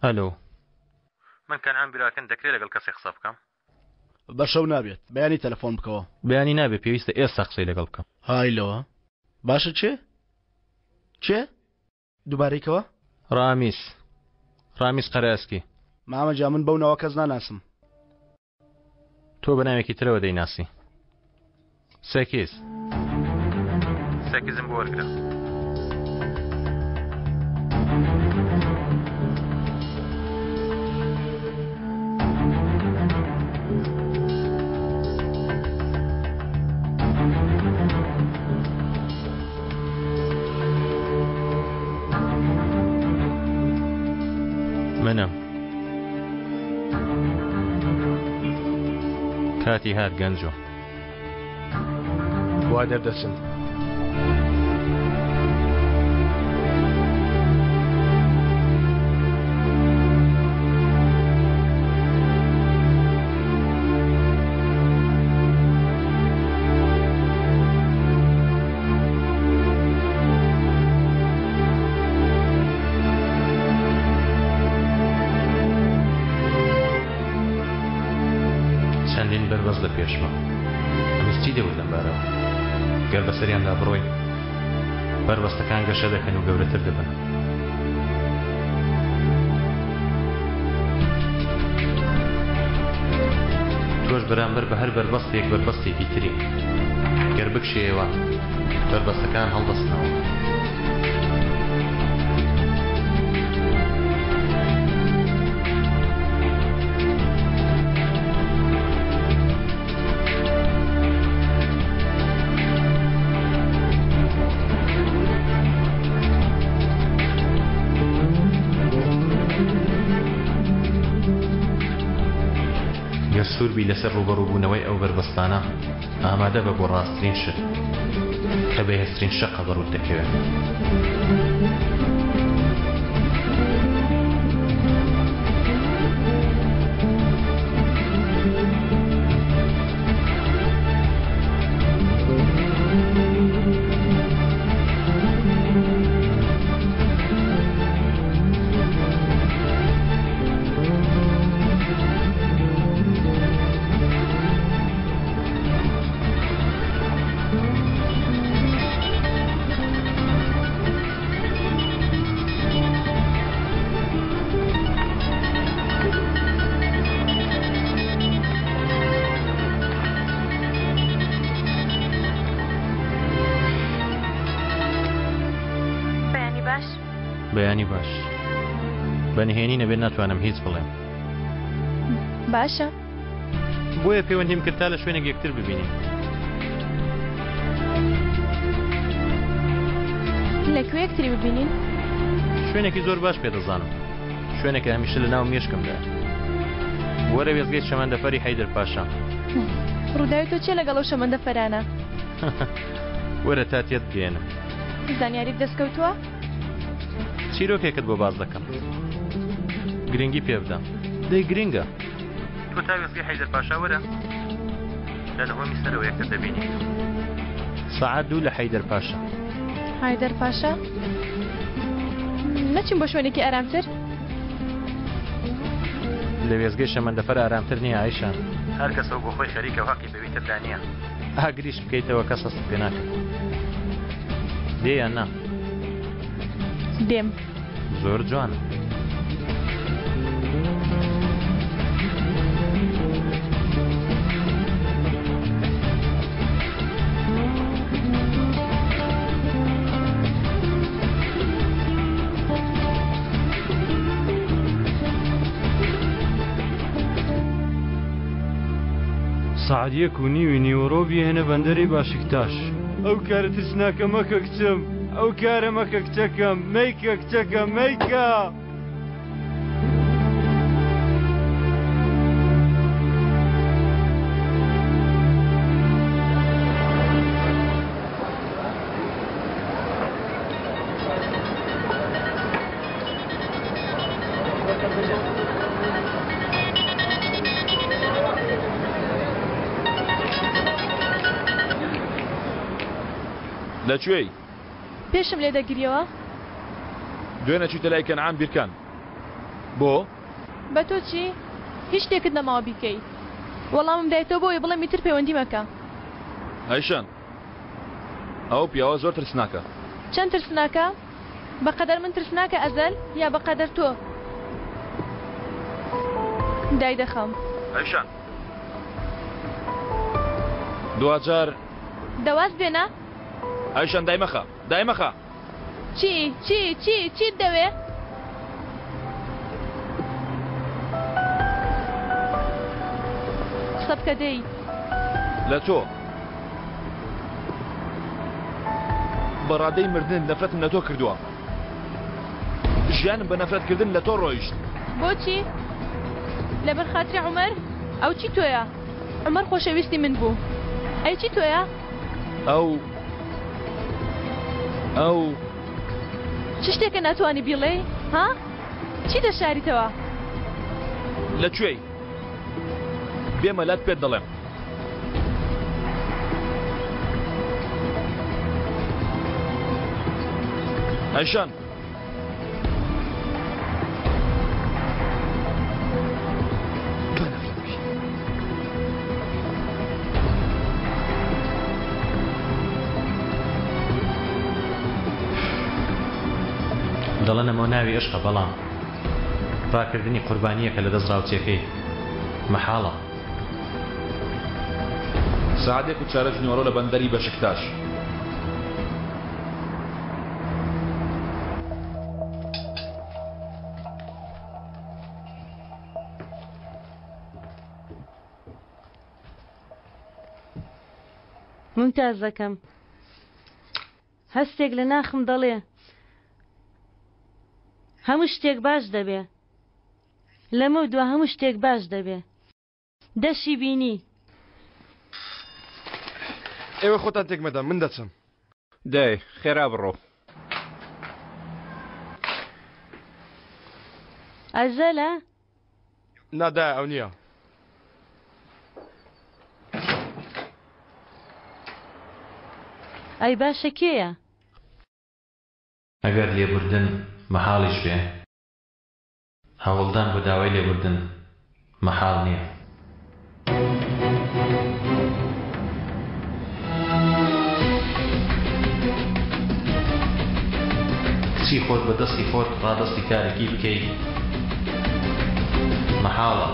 ئەلۆ من کەنعان براکەن دەکرێت لەگەڵ کەسێک قسە بکەم بە شەو نابێت بەیانی تەلەفۆن بکەوە بەیانی نابێت پێویستە ئێستا قسەی لەگەڵ بکەم های لەوە باشە چێ چێ دووبارەیکەوە ڕامیس ڕامیس قەرەئەسکی مامە جا من بەو ناوە کەس ناناسم تۆ بە ناوێکی ترەوە دەیناسی سێکیز سێکیزم بۆ وەرگرە منم. کاتی هات گەنجۆ. وا دەردەچن. چەندین بەربەست لە پێشمە. ئەمیش چی دەوت لەم بارەوە؟ گەر بەسەریاندا بڕۆین، بەربەستەکان گەشە دەکەن و گەورەتر دەبن. تۆش بەرامبەر بە هەر بەربەستێک بەربەستێکی تری. گەر بکشێیەوە، بەربەستەکان هەڵدەستنەوە. گەر سوور بی لەسەر ڕووبەڕووبوونەوەی ئەو بەربەستانە، ئامادە بە بۆ ڕاستترین شت کە بەهێزترین شەقە بە ڕووت دەکەوێت. بەیانی باش. بەیانی باش. بە نهێنی نەبێت ناتوانم هیچ بڵێم. باشە. بۆیە پەیوەندیم کرد تا لە شوێنێک یەکتر ببینین. لە کوێ یەکتری ببینین؟ شوێنێکی زۆر باش پێ دەزانم. شوێنێکە هەمیشە لە ناو مێشکمدایە. وەرە وێستگەی شەمەندەفەری حەیدەر پاشا. ڕووداوی تۆ چییە لەگەڵ ئەو شەمەندەفەرانە؟ وەرە تا تێت بگەیەنم. زانیاریت دەست کەوتووە؟ چیرۆکێکت بۆ باس دەکەم. گرنگی پێ بدە. دەی گرنگە. تۆ تا وێستگەی حەیدەر پاشا وەرە لە نهۆمی سەرەوە یەکتر دەبینین. سەعات دوو لە حەیدەر پاشا. حەیدەر پاشا؟ نەچین بۆ شوێنێکی ئارامتر؟ لە وێستگەی شەمەندەفەر ئارامتر نییە ئایشان. هەر کەسە و بۆ خۆی خەریکە و هەقی بەوی تردا نییە. ئاگریش بکەیتەوە کەس هەستت پێ ناکات. دێ یان نا؟ دێم. زۆر جوانە. سەعات یەک و نیوی نیوەڕۆ بیهێنە بەندەری باشیکتاش. ئەو کارە ترسناکە مەکە کچم، ئەو کارە مەکە کچەکەم، مەیکە کچەکەم، مەیکە! لە کوێی؟ پێشم لێ دەگریەوە؟ دوێنێ چوویتە لای کەنعان بیرکان. بۆ؟ بە تۆ چی؟ هیچ شتێکت نەماوە بیکەی. وەڵامم دایتەوە بۆ ئەوەی بڵێم ئیتر پەیوەندی مەکە. ئایشان، ئەو پیاوە زۆر ترسناکە. چەند ترسناکە؟ بەقەدەر من ترسناکە ئەزەل یا بەقەدەر تۆ؟ دایدەخەم. ئایشان دواجار. دە واز بێنە. ئایشان دایمەخە دایمەخە. چی چی چی چیت دەوێ؟ قسە بکە دەی. لە تۆ. بە ڕادەی مردن نەفرەتم لە تۆ کردووە. ژیانم بە نەفرەتکردن لە تۆ ڕۆیشت. بۆچی؟ لەبەر خاتری عومەر؟ ئەو چی تۆیە؟ عومەر خۆشەویستی من بوو. ئەی چی تۆیە؟ ئەو ئەو چ شتێکە ناتوانی بیڵێی؟ ها؟ چی دەشاریتەوە؟ لە کوێی؟ بێمە لات پێت دەڵێم. ئەیشان دەڵێن ئەمە ناوی ئەشقە بەڵام ڕاکردنی قوربانییەکە لە دەست ڕاوچیەکەی مەحاڵە. سەعات یەک و چارەک نیوەڕۆ لە بەندەری بەشکتاش. مومتازەکەم هەستێک لە ناخم دەڵێ هەموو شتێک باش دەبێ لەمە دوا هەموو شتێک باش دەبێ دەشی بینی. ئێوە خۆتان تێک مەدەن من دەچم. دەی خێرا بڕۆ. ئەزەلە؟ نا دایە ئەو نییە. ئەی باشە کێیە؟ ئەگەر لێبوردن مەحاڵیش بێ، هەوڵدان بۆ داوای لێبوردن مەحاڵ نییە. کچی خۆت بە دەستی خۆت ڕادەستی تاریکی بکەی مەحاڵە.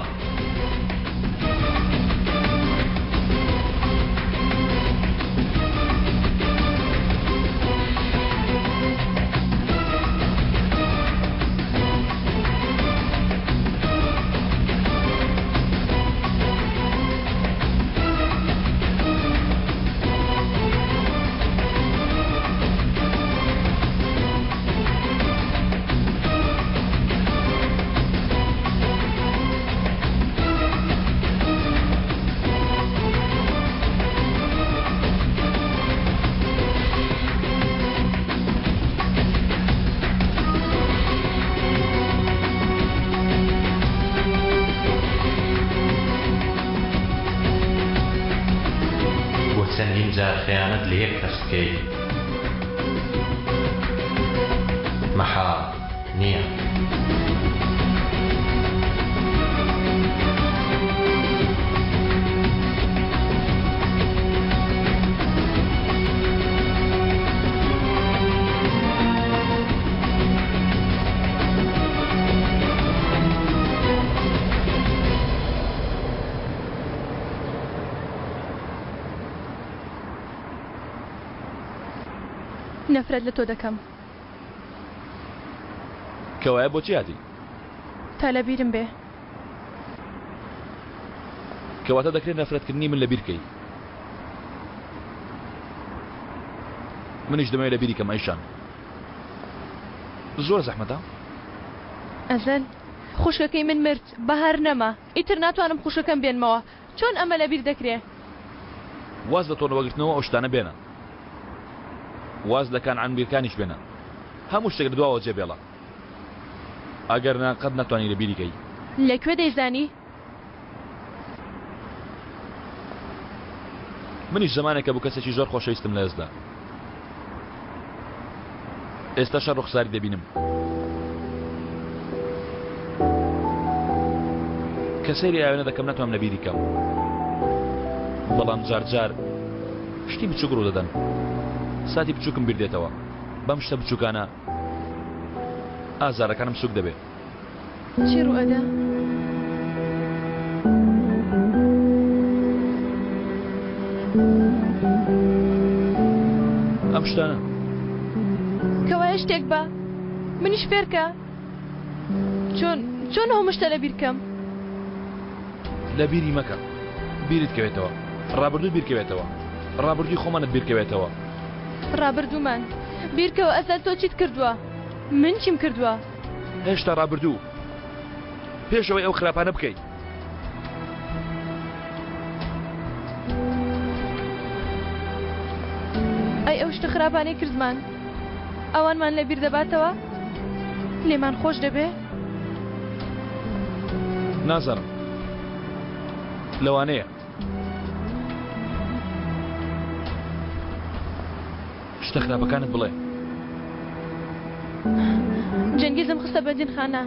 بۆ چەندین جار خەیانەت لە یەک کەس بکەی مەحاڵ نییە. نەفرەت لە تۆ دەکەم. کەوایە بۆچی هاتی؟ تا لەبیرم بێ. کەواتە دەکرێت نەفرەتکردنی من لەبیر کەی. منیش دەمەوێت لەبیری کەم ئەیشان. زۆر زەحمەتە؟ ئەزەل، خوشکەکەی من مرد، بەهار نەما، ئیتر ناتوانم خوشکەکەم بێنمەوە، چۆن ئەمە لەبیر دەکرێ؟ واز لە تۆڵەوەگرتنەوە ئەو شتانە بێنە. واز لە کانعان بیرکانیش بێنە. هەموو شتێک لە دواوە جێبێڵە. ئەگەر نا قەت ناتوانی لەبیری کەی. لە کوێ دەیزانی؟ منیش زەمانێک هەبوو کەسێکی زۆر خۆشەویستم لەدەستدا. ئێستاش هەر ڕوخساری دەبینم. کە سەیری ئاوێنە دەکەم ناتوانم لەبیری کەم. بەڵام جار جار شتی بچووک ڕوودەدەن. ساتی بچووکم بیر دێتەوە. بەم شتە بچووکانە ئازارەکانم سووک دەبێ. چی ڕووئەدا؟ ئەم شتانە. کەوایە شتێک بە منیش فێرکە چۆن چۆن ئەو مشتە لەبیر کەم؟ لەبیری مەکە بیرت کەوێتەوە ڕابردوو بیرکەوێتەوە ڕابردووی خۆمانت بیرکەوێتەوە. ڕابردوومان بیرکەوە ئەزەل تۆ چیت کردووە من چیم کردووە؟ هێشتا ڕابردوو. پێش ئەوەی ئەو خراپانە بکەیت. ئەی ئەو شتە خراپانەی کردمان ئەوانمان لەبیر دەباتەوە؟ لێمان خۆش دەبێ؟ نازانم لەوانەیە شتە خراپەکانت بڵێ. جەنگیزم خستە بەندینخانە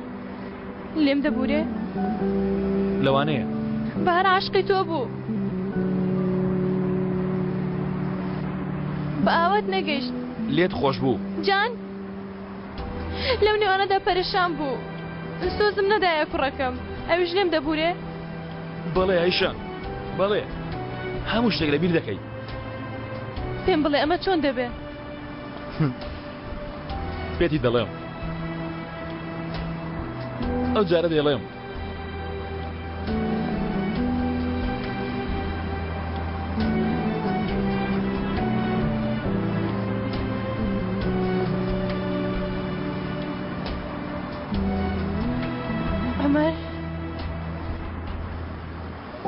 لێم دەبورێ؟ لەوانەیە. بەهار عاشقی تۆ بوو. بە ئاوات نەگەیشت. لێت خۆش بوو. جان لەو نێوانەدا پەرێشان بوو. سۆزم نەدایە کوڕەکەم. ئەویش لێم دەبورێ؟ بەڵێ ئایشە بەڵێ هەموو شتێک لەبیر دەکەی. پێم بڵێ ئەمە چۆن دەبێ؟ پێتی دەڵێم ئەو جارە دەڵێم. عومەر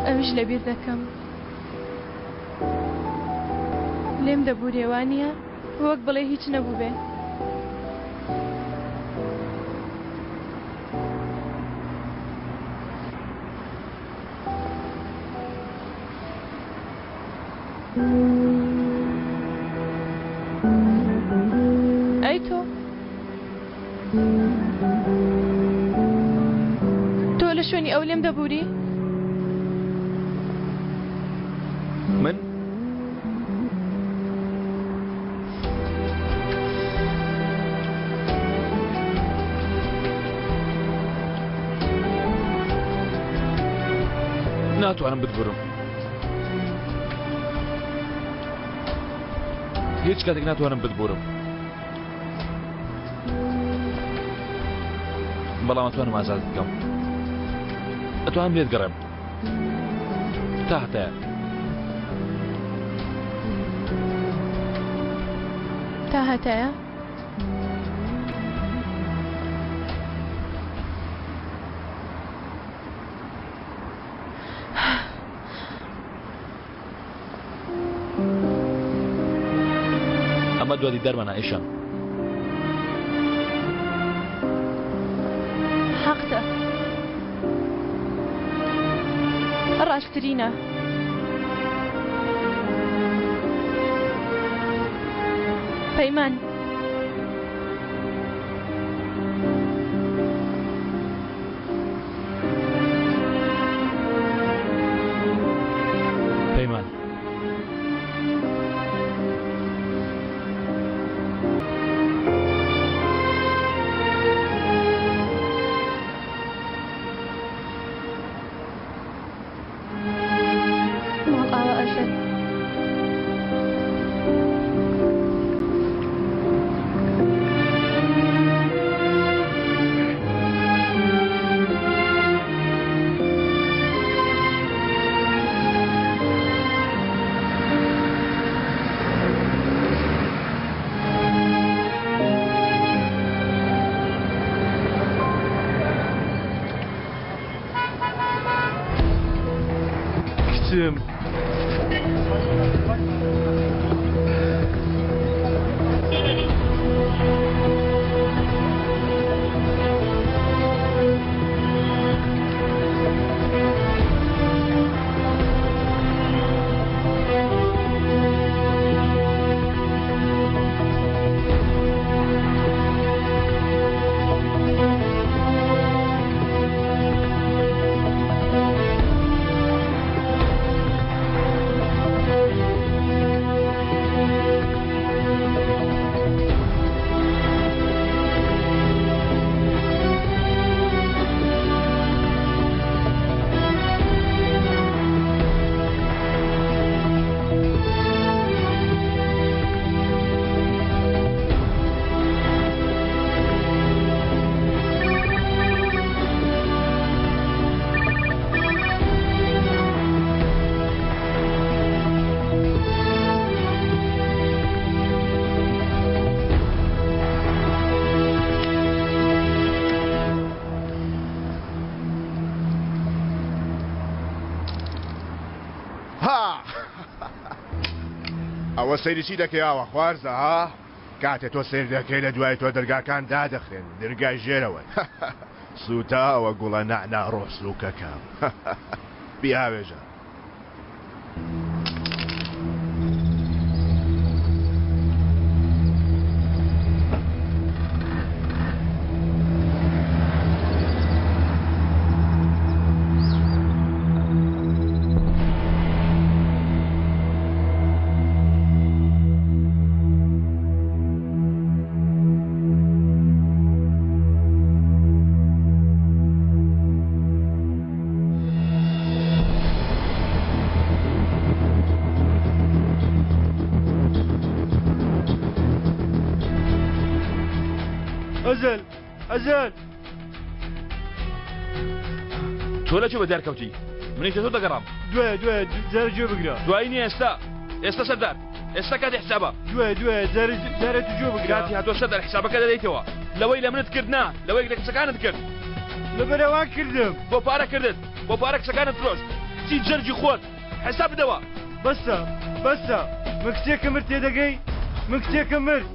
ئەویش لەبیر دەکەم. لێم دەبورێ وانییە؟ وەک بڵێ هیچ نەبووبێ. ئەی تۆ؟ تۆ لە شوێنی ئەو لێم دەبووری؟ من؟ ناتوانم بتبورم هیچ کاتێک ناتوانم بتبورم بەڵام ئەتوانم ئازادت بکەم ئەتوانم لێت گەڕێم تا هەتایە تا هەتایە ئەمە دوا دیدارمانە ئەیشان. حەقتە. ڕاستترینە. پەیمان. پەیمان. ماڵئاوا ئەسەد. کچم. ئەوە سەیری چی دەکەی ئاوا خوارزە ها؟ کاتێ تۆ سەیر دەکەی لە دوای تۆ دەرگاکان دادەخرێن درگای ژێرەوەن سووتاوە گوڵە نەعنا ڕۆح سووکەکەم بیاوێژە. ئەزەل ئەزەل تۆ لە کوێ بەدیار کەوتی منیش لە تۆ دەگەڕام دوای دوای جارە گوێ بگرە دوایی نییە ئێستا ئێستا سەردار ئێستا کاتی حسابە دوای دوای جارە جارە تو گوێ بگرە کاتی هاتووە سەردار حسابەکە دەدەیتەوە لەوەی لە منت کرد نا لەوەی لە کچەکانت کرد لەبەرەوان کردم بۆ پارە کردت بۆ پارە کچەکانت فرۆشت چی جەرگی خۆت حساب بدەوە بەسە بەسە من کچێکم مرد تێدەگەی من کچێکم مرد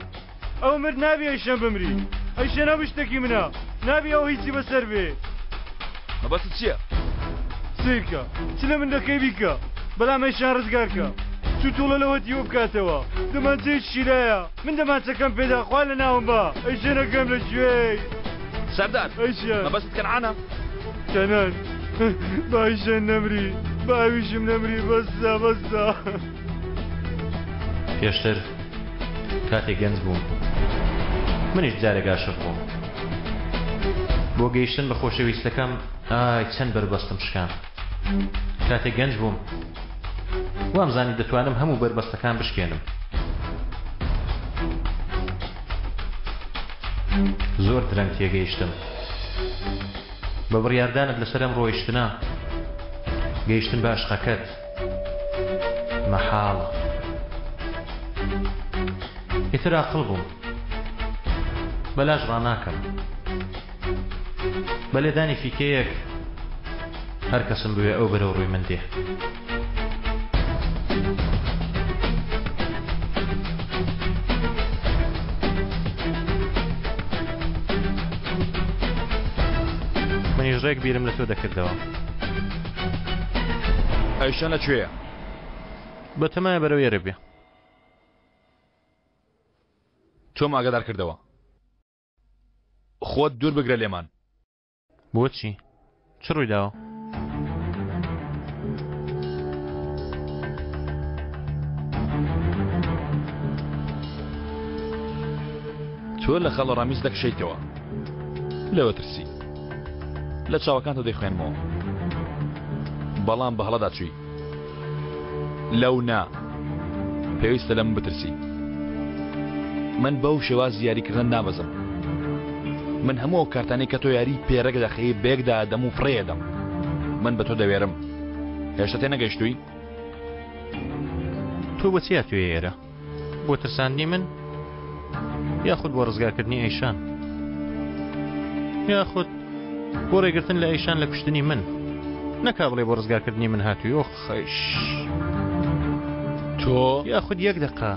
ئەو مرد نابی ئەیشەن بمری ئەیشەن هەموو شتێکی منە نابی ئەو هیچی بەسەر بێ. مەبەستت چییە؟ سەیرکە چ لە من دەکەی بیکە بەلام ئەیشان ڕزگار کە چوو توڵە لەوە دیوە بکاتەوە دەمانچەی شیرایە من دەمانچەکەم پێدا خوا لە ناوم با ئەیشەنەکەم لە کوێی سەردار ئەیشان مەبەستت کەنعانە؟ کەنان با ئەیشان نەمری با ئەویشم نەمری بەسە بەسە. پێشتر کاتێک گەنج بووم منیش جارێک ئاشق بووم بۆ گەیشتن بە خۆشەویستەکەم ئای چەند بەربەستم شکاند کاتێک گەنج بووم وامزانی دەتوانم هەموو بەربەستەکان بشکێنم زۆر درەنگ تێگەیشتم بە بڕیاردانت لەسەر ئەم ڕۆیشتنە گەیشتن بە ئەشقەکەت مەحاڵە. ئیتر ئاقڵ بووم. بەلاش ڕاناکەم. بە لێدانی فیکەیەک هەر کەسم بوێ ئەو بەرەو ڕووی من دێ. منیش ڕێک بیرم لە تۆ دەکردەوە. ئەیشە لە کوێیە؟ بەتەمایە بەرەو ئێرە بێ. تۆم ئاگادار کردەوە. خۆت دوور بگرە لێمان. بۆچی؟ چ ڕوویداوە؟ تۆ لە خەڵە ڕامیز دەکشیتەوە لەوە ترسی لە چاوەکانتە دەیخوێنمەوە بەڵام بە هەڵەدا چووی لەو نا پێویستە لەم بترسی من بەو شێواز یاریکردن نابەزم من هەموو ئەو کارتانەی کە تۆ یاری پێرەک دەخەی بێکدا دەم و فڕێدەم من بە تۆ دەوێرم هێشتا تێ نەگەیشتووی تۆ بۆچی هاتوویە ئێرە؟ بۆ ترساندنی من؟ یاخود بۆ ڕزگارکردنی ئەیشان؟ یاخود بۆ ڕێگرتن لە ئەیشان لە کوشتنی من؟ نەکا بڵێ بۆ ڕزگارکردنی من هاتووی ئۆخ خەش تۆ یاخود یەک دەقە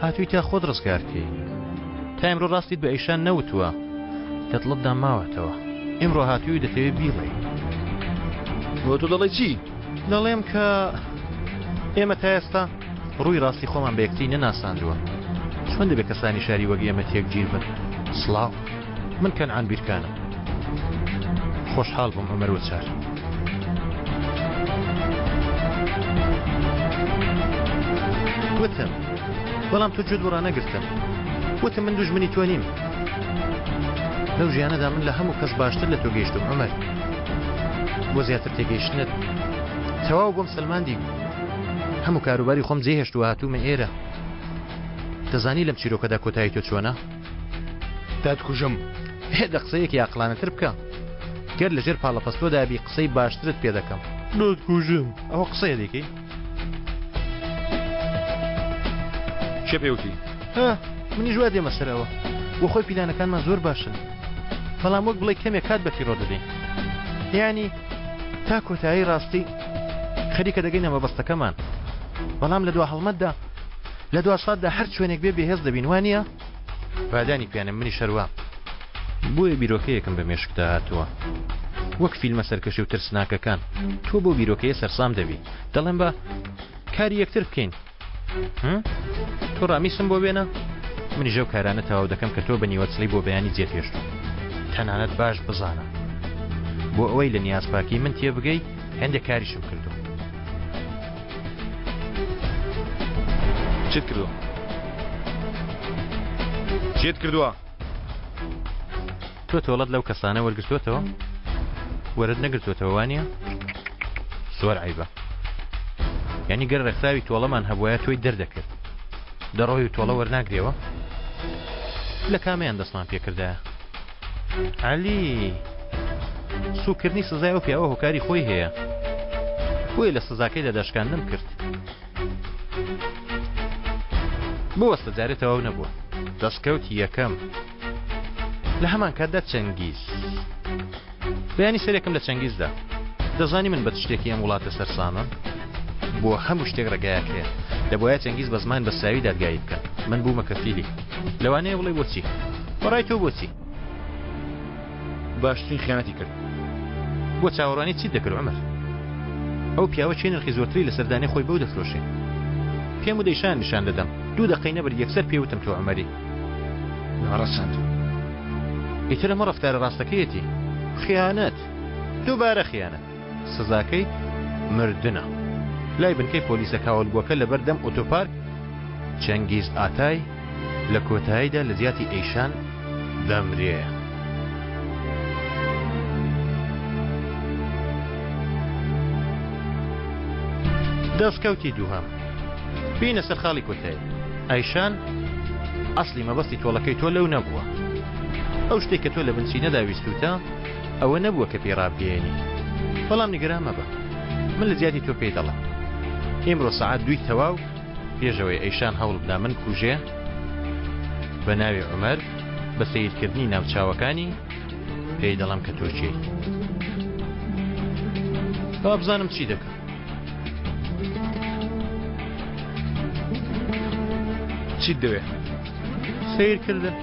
هاتووی تا خۆت ڕزگار کەی تا ئیمڕۆ ڕاستیت بە ئەیشان نەوتووە لە دڵتدا ماوەتەوە ئیمڕۆ هاتووی و دەتەوێ بیڵێی. بۆ تۆ دەڵێی چی؟ دەڵێم کە ئێمە تا ئێستا ڕووی ڕاستی خۆمان بە یەکتری نەناساندووە. چۆن دەبێ کەسانی شاری وەک ئێمە تێکگیر بن؟ سڵاو. من کەنعان بیرکانم. خۆشحاڵ بووم عومەر وچار. وتم بەڵام تۆ گوێت بۆ ڕانەگرتم. وتم من دوژمنی تۆ نیم. لەو ژیانەدا من لە هەموو کەس باشتر لە تۆ گەیشتوم عومەر. بۆ زیاتر تێگەیشتنت تەواو بۆم سەلماندی. هەموو کاروباری خۆم جێهێشت و هاتوومە ئێرە. دەزانی لەم چیرۆکەدا کۆتایی تۆ چۆنە؟ دەتکوژم. هێ دە قسەیەکی ئاقڵانەتر بکە. گەر لەژێر پاڵەپەستۆدا بی قسەی باشترت پێ دەکەم. دەتکوژم. ئەوە قسەیە دەیکەی؟ کێ پێی وتی؟ ها، منیش وا دێمە سەر ئەوە. بۆ خۆی پیلانەکانمان زۆر باشن. بەڵام وەک بڵێی کەمێک کات بەفیڕۆ دەدەین. یانی تا کۆتایی ڕاستی خەریکە دەگەینە مەبەستەکەمان. بەڵام لە دوا هەڵمەتدا. لە دوا ساتدا هەر چۆنێک بێ بێهێز دەبین وا نییە؟ بادانی پیانم منیش هەروام. بۆیە بیرۆکەیەکم بە مێشکدا هاتووە. وەک فیلمە سەرکەشی و ترسناکەکان. تۆ بەو بیرۆکەیە سەرسام دەبی. دەڵێم با کاری یەکتر بکەین. تۆ ڕامیسم بۆ بێنە، منیش ئەو کارانە تەواو دەکەم کە تۆ بە نیوەچڵی بۆ بەیانی جێت هێشتوون. تەنانەت باش بزانە بۆ ئەوەی لە نیازپاکی من تێبگەی هێندێک کاریشم کردووە. چیت کردووە؟ چیت کردووە؟ تۆ تۆڵەت لەو کەسانە وەرگرتووەتەوە؟ وەرت نەگرتووەتەوە وانییە؟ زۆر عەیبە. یانی گەر ڕێکخراوی تۆڵەمان هەبوایە تۆی دەردەکرد. دەڕۆی و تۆڵە وەرناگرێەوە؟ لە کامەیان دەستمان پێکردایە؟ عەلی سوکردنی سزای ئەو پیاوە هۆکاری خۆی هەیە. بۆیە لە سزاکەیدا داشکاندنم کرد. بوەستە جارێ تەواو نەبووە. دەستکەوتی یەکەم. لە هەمان کاتدا چەنگیز. بەیانی سەرێکم لە چەنگیز دا. دەزانی من بە چ شتێکی ئەم وڵاتە سەرسامم؟ بۆ هەموو شتێک ڕێگایەک هەیە. دەبوایە چەنگیز بە زمان بەستراوی دادگایی بکەن. من بوومە کەفیلی. لەوانەیە بڵێی بۆچی؟ بەڕای تۆ بۆچی؟ باشترین خیانەتی کرد. بۆ چاوەڕوانی چیت دەکرد عومەر؟ ئەو پیاوە کێ نرخی زۆرتری لەسەر دانێ خۆی بەو دەفرۆشێ. پێم و دەیشان نیشان دەدەم. دوو دەقەی نەبرد یەکسەر پێی وتم تۆ عومەری. ناڕەسەن. ئیتر ئەمە ڕەفتارە ڕاستەکەیەتی. خیانەت. دووبارە خیانەت. سزاکەی مردنە. لای بنکەی پۆلیسە کاولبووەکە لەبەر دەم ئۆتۆپارک چەنگیز ئاتای لە کۆتاییدا لە جیاتی ئەیشان دەمرێ. دەستکەوتی دووهەم. بینە سەر خاڵی کۆتایی. ئایشان، ئەسڵی مەبەستی تۆڵەکەی تۆ لەو نەبووە. ئەو شتەی کە تۆ لە بنچینەدا ویستووتە ئەوە نەبووە کە پێی ڕابگەیەنی. بەڵام نیگەران مەبە. من لە جیاتی تۆ پێی دەڵێم. ئیمڕۆ سەعات دووی تەواو پێش ئەوەی ئەیشان هەوڵ بدا من بکوژێ، بە ناوی عومەر، بە سەیرکردنی ناوچاوەکانی پێی دەڵێم کە تۆ کێی. با بزانم چی دەکەم. چیت دەوێ؟ سەیرکردن.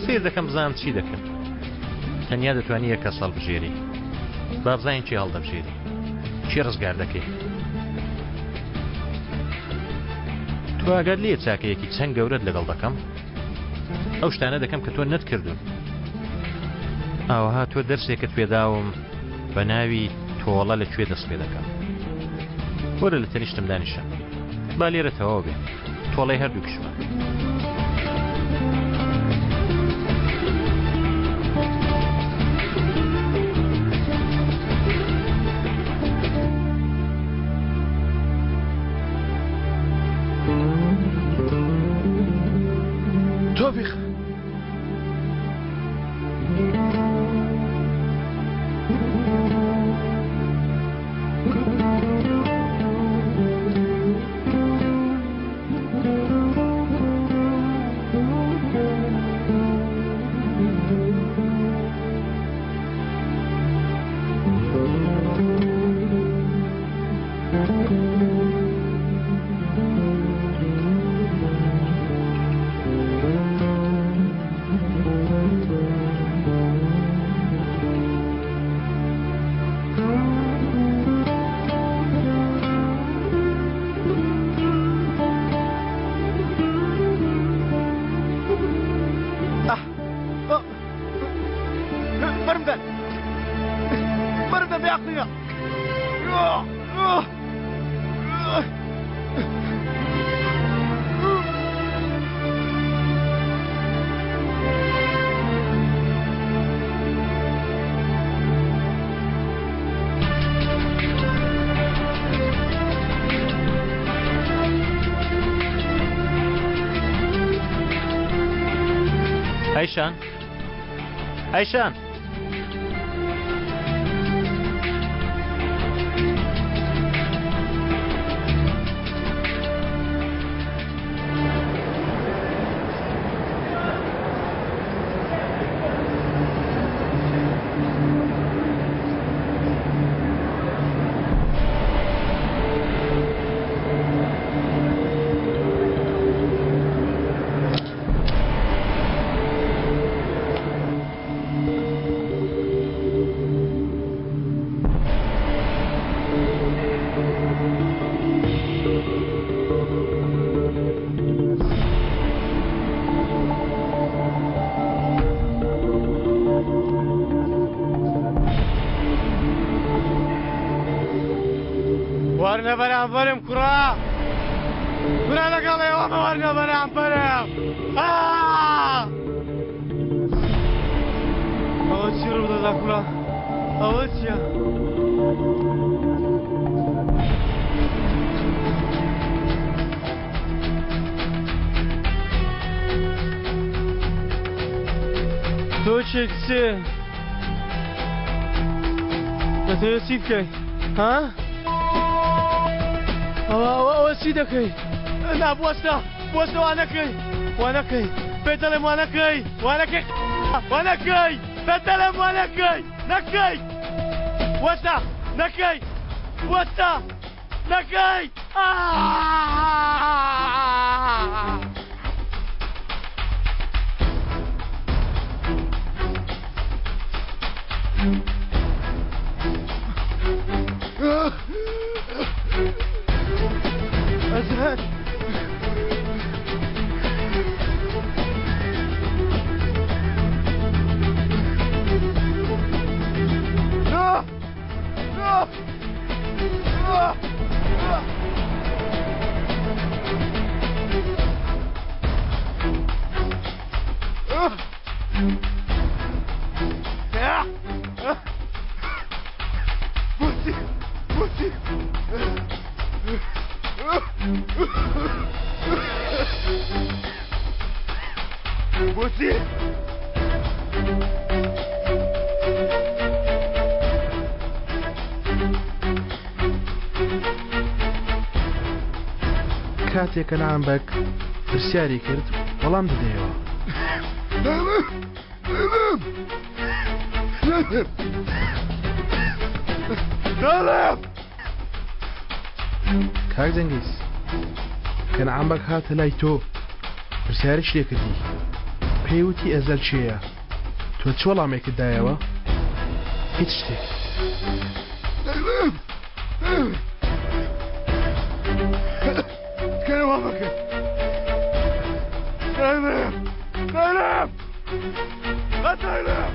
سەیر دەکەم بزانم چی دەکەن. تەنیا دەتوانی یەک کەس هەڵبژێری. با بزانین کێ هەڵدەبژێری. کێ ڕزگار دەکەی؟ تۆ ئاگات لێیە چاکەیەکی چەند گەورەت لەگەڵ دەکەم؟ ئەو شتانە دەکەم کە تۆ نەتکردوون. ئاوەها تۆ دەرسێکت پێداوم بە ناوی تۆڵە لە کوێ دەست پێ دەکا. وەرە لە تەنیشتم دانیشە. با لێرە تەواو بێ. تۆڵەی هەردووکیشمان. تۆفیق بەرمدەن بەرمدەن بێ عەقڵینە ئەیشان ئەیشان وەرنە بەرامبەرم کوڕە کورە لەگەڵ ئێوە وەرنە بەرامبەرم ئەوە چی ڕوودەدا کوڕە ئەوە چییە؟ تۆ چێ کچێ دەتەوێت چی بکەی ها؟ ئەوە ئەوە ئەوە چی دەکەی نا بوەستە بوەستە وا نەکەی وا نەکەی پێت دەڵێم وا نەکەی وا نەکەی وا نەکەی پێت دەڵێم وا نەکەی نەکەی وەستە نەکەی وەستە نەکەی ئەزهەر بۆچی؟ کاتێک کەنعان بەگ پرسیاری کرد وەڵام دەدەیەوە. کاک جەنگیز کەنعان بەگ هاتە لای تۆ پرسیارێکی لێ کردی پێی وتی ئەزەل کێیە تۆ چ وەڵامێکت دایەوە؟ هیچ شتێک. تکایە وا مەکە نایڵێم نایڵێم قەت نایڵێم.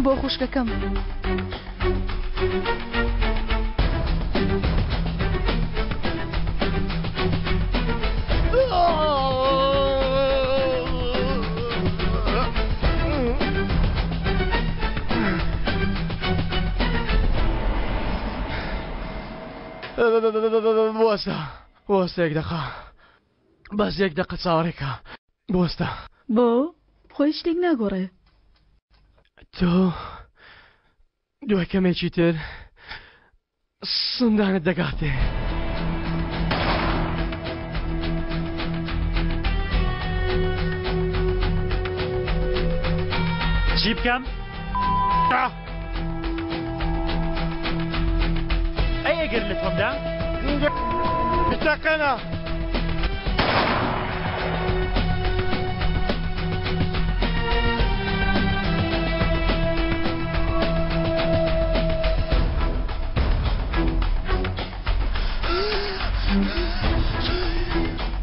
بۆ خوشکەکەم. بوەستە بوەستە یەک دەقە بەس یەک دەقە چاوەڕێکە بوەستە. بۆ؟ خۆ هیچ شتێک ناگۆڕێ. تۆ دوای کەمێکی تر سندانت دەگاتێ. چی بکەم؟ ئەی ئەگەر لە تۆمدا؟ بتەقێنە!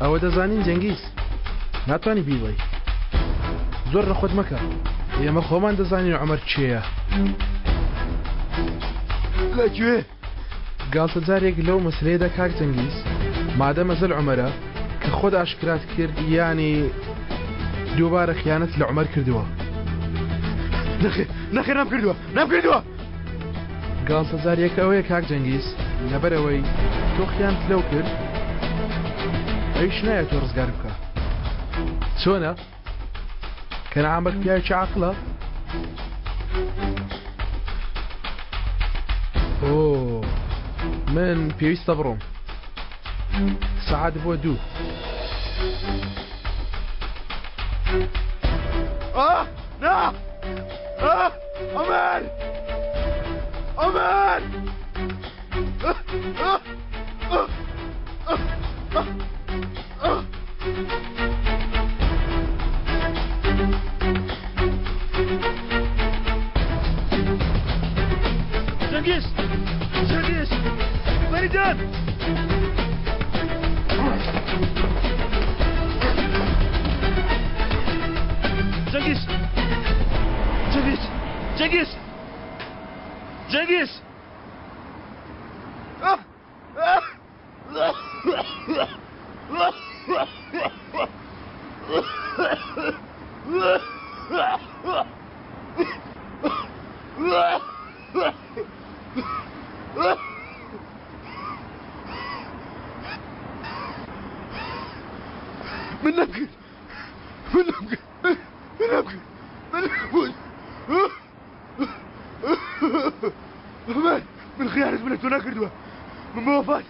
ئەوە دەزانین جەنگیز ناتوانی بیڵێی زۆر لە خۆت مەکە ئێمە خۆمان دەزانین عمر کێیە لە کوێ گاڵتەجارێک لەو مەسلەیەدا کاک جەنگیز مادەم ئەزەل عومەرە کە خۆت ئاشکرات کرد یانی دووبارە خیانەت لە عومەر کردووە. نەخێر نەخێر نەمکردووە نەمکردووە. گاڵتەجاریەکە ئەوەیە کاک جەنگیز لەبەرئەوەی تۆ خیانت لەو کرد ئەویش نایەت تۆ ڕزگار بکا چۆنە؟ کەنعان بەگ پیاوێکی عاقڵە؟ ئۆ من پێویستە بڕۆم سەعات بووە دوو. ئا نا ئا عومەر عومەر جەنگیز جەنگیز فەریدان جەنگیز جەنگیز جەنگیز. جەنگیز! من نەمکرد من نەمکرد من نەمکرد من نەمکرد عومەر من خیانەتم لە تۆ نەکردووە من بە وەفات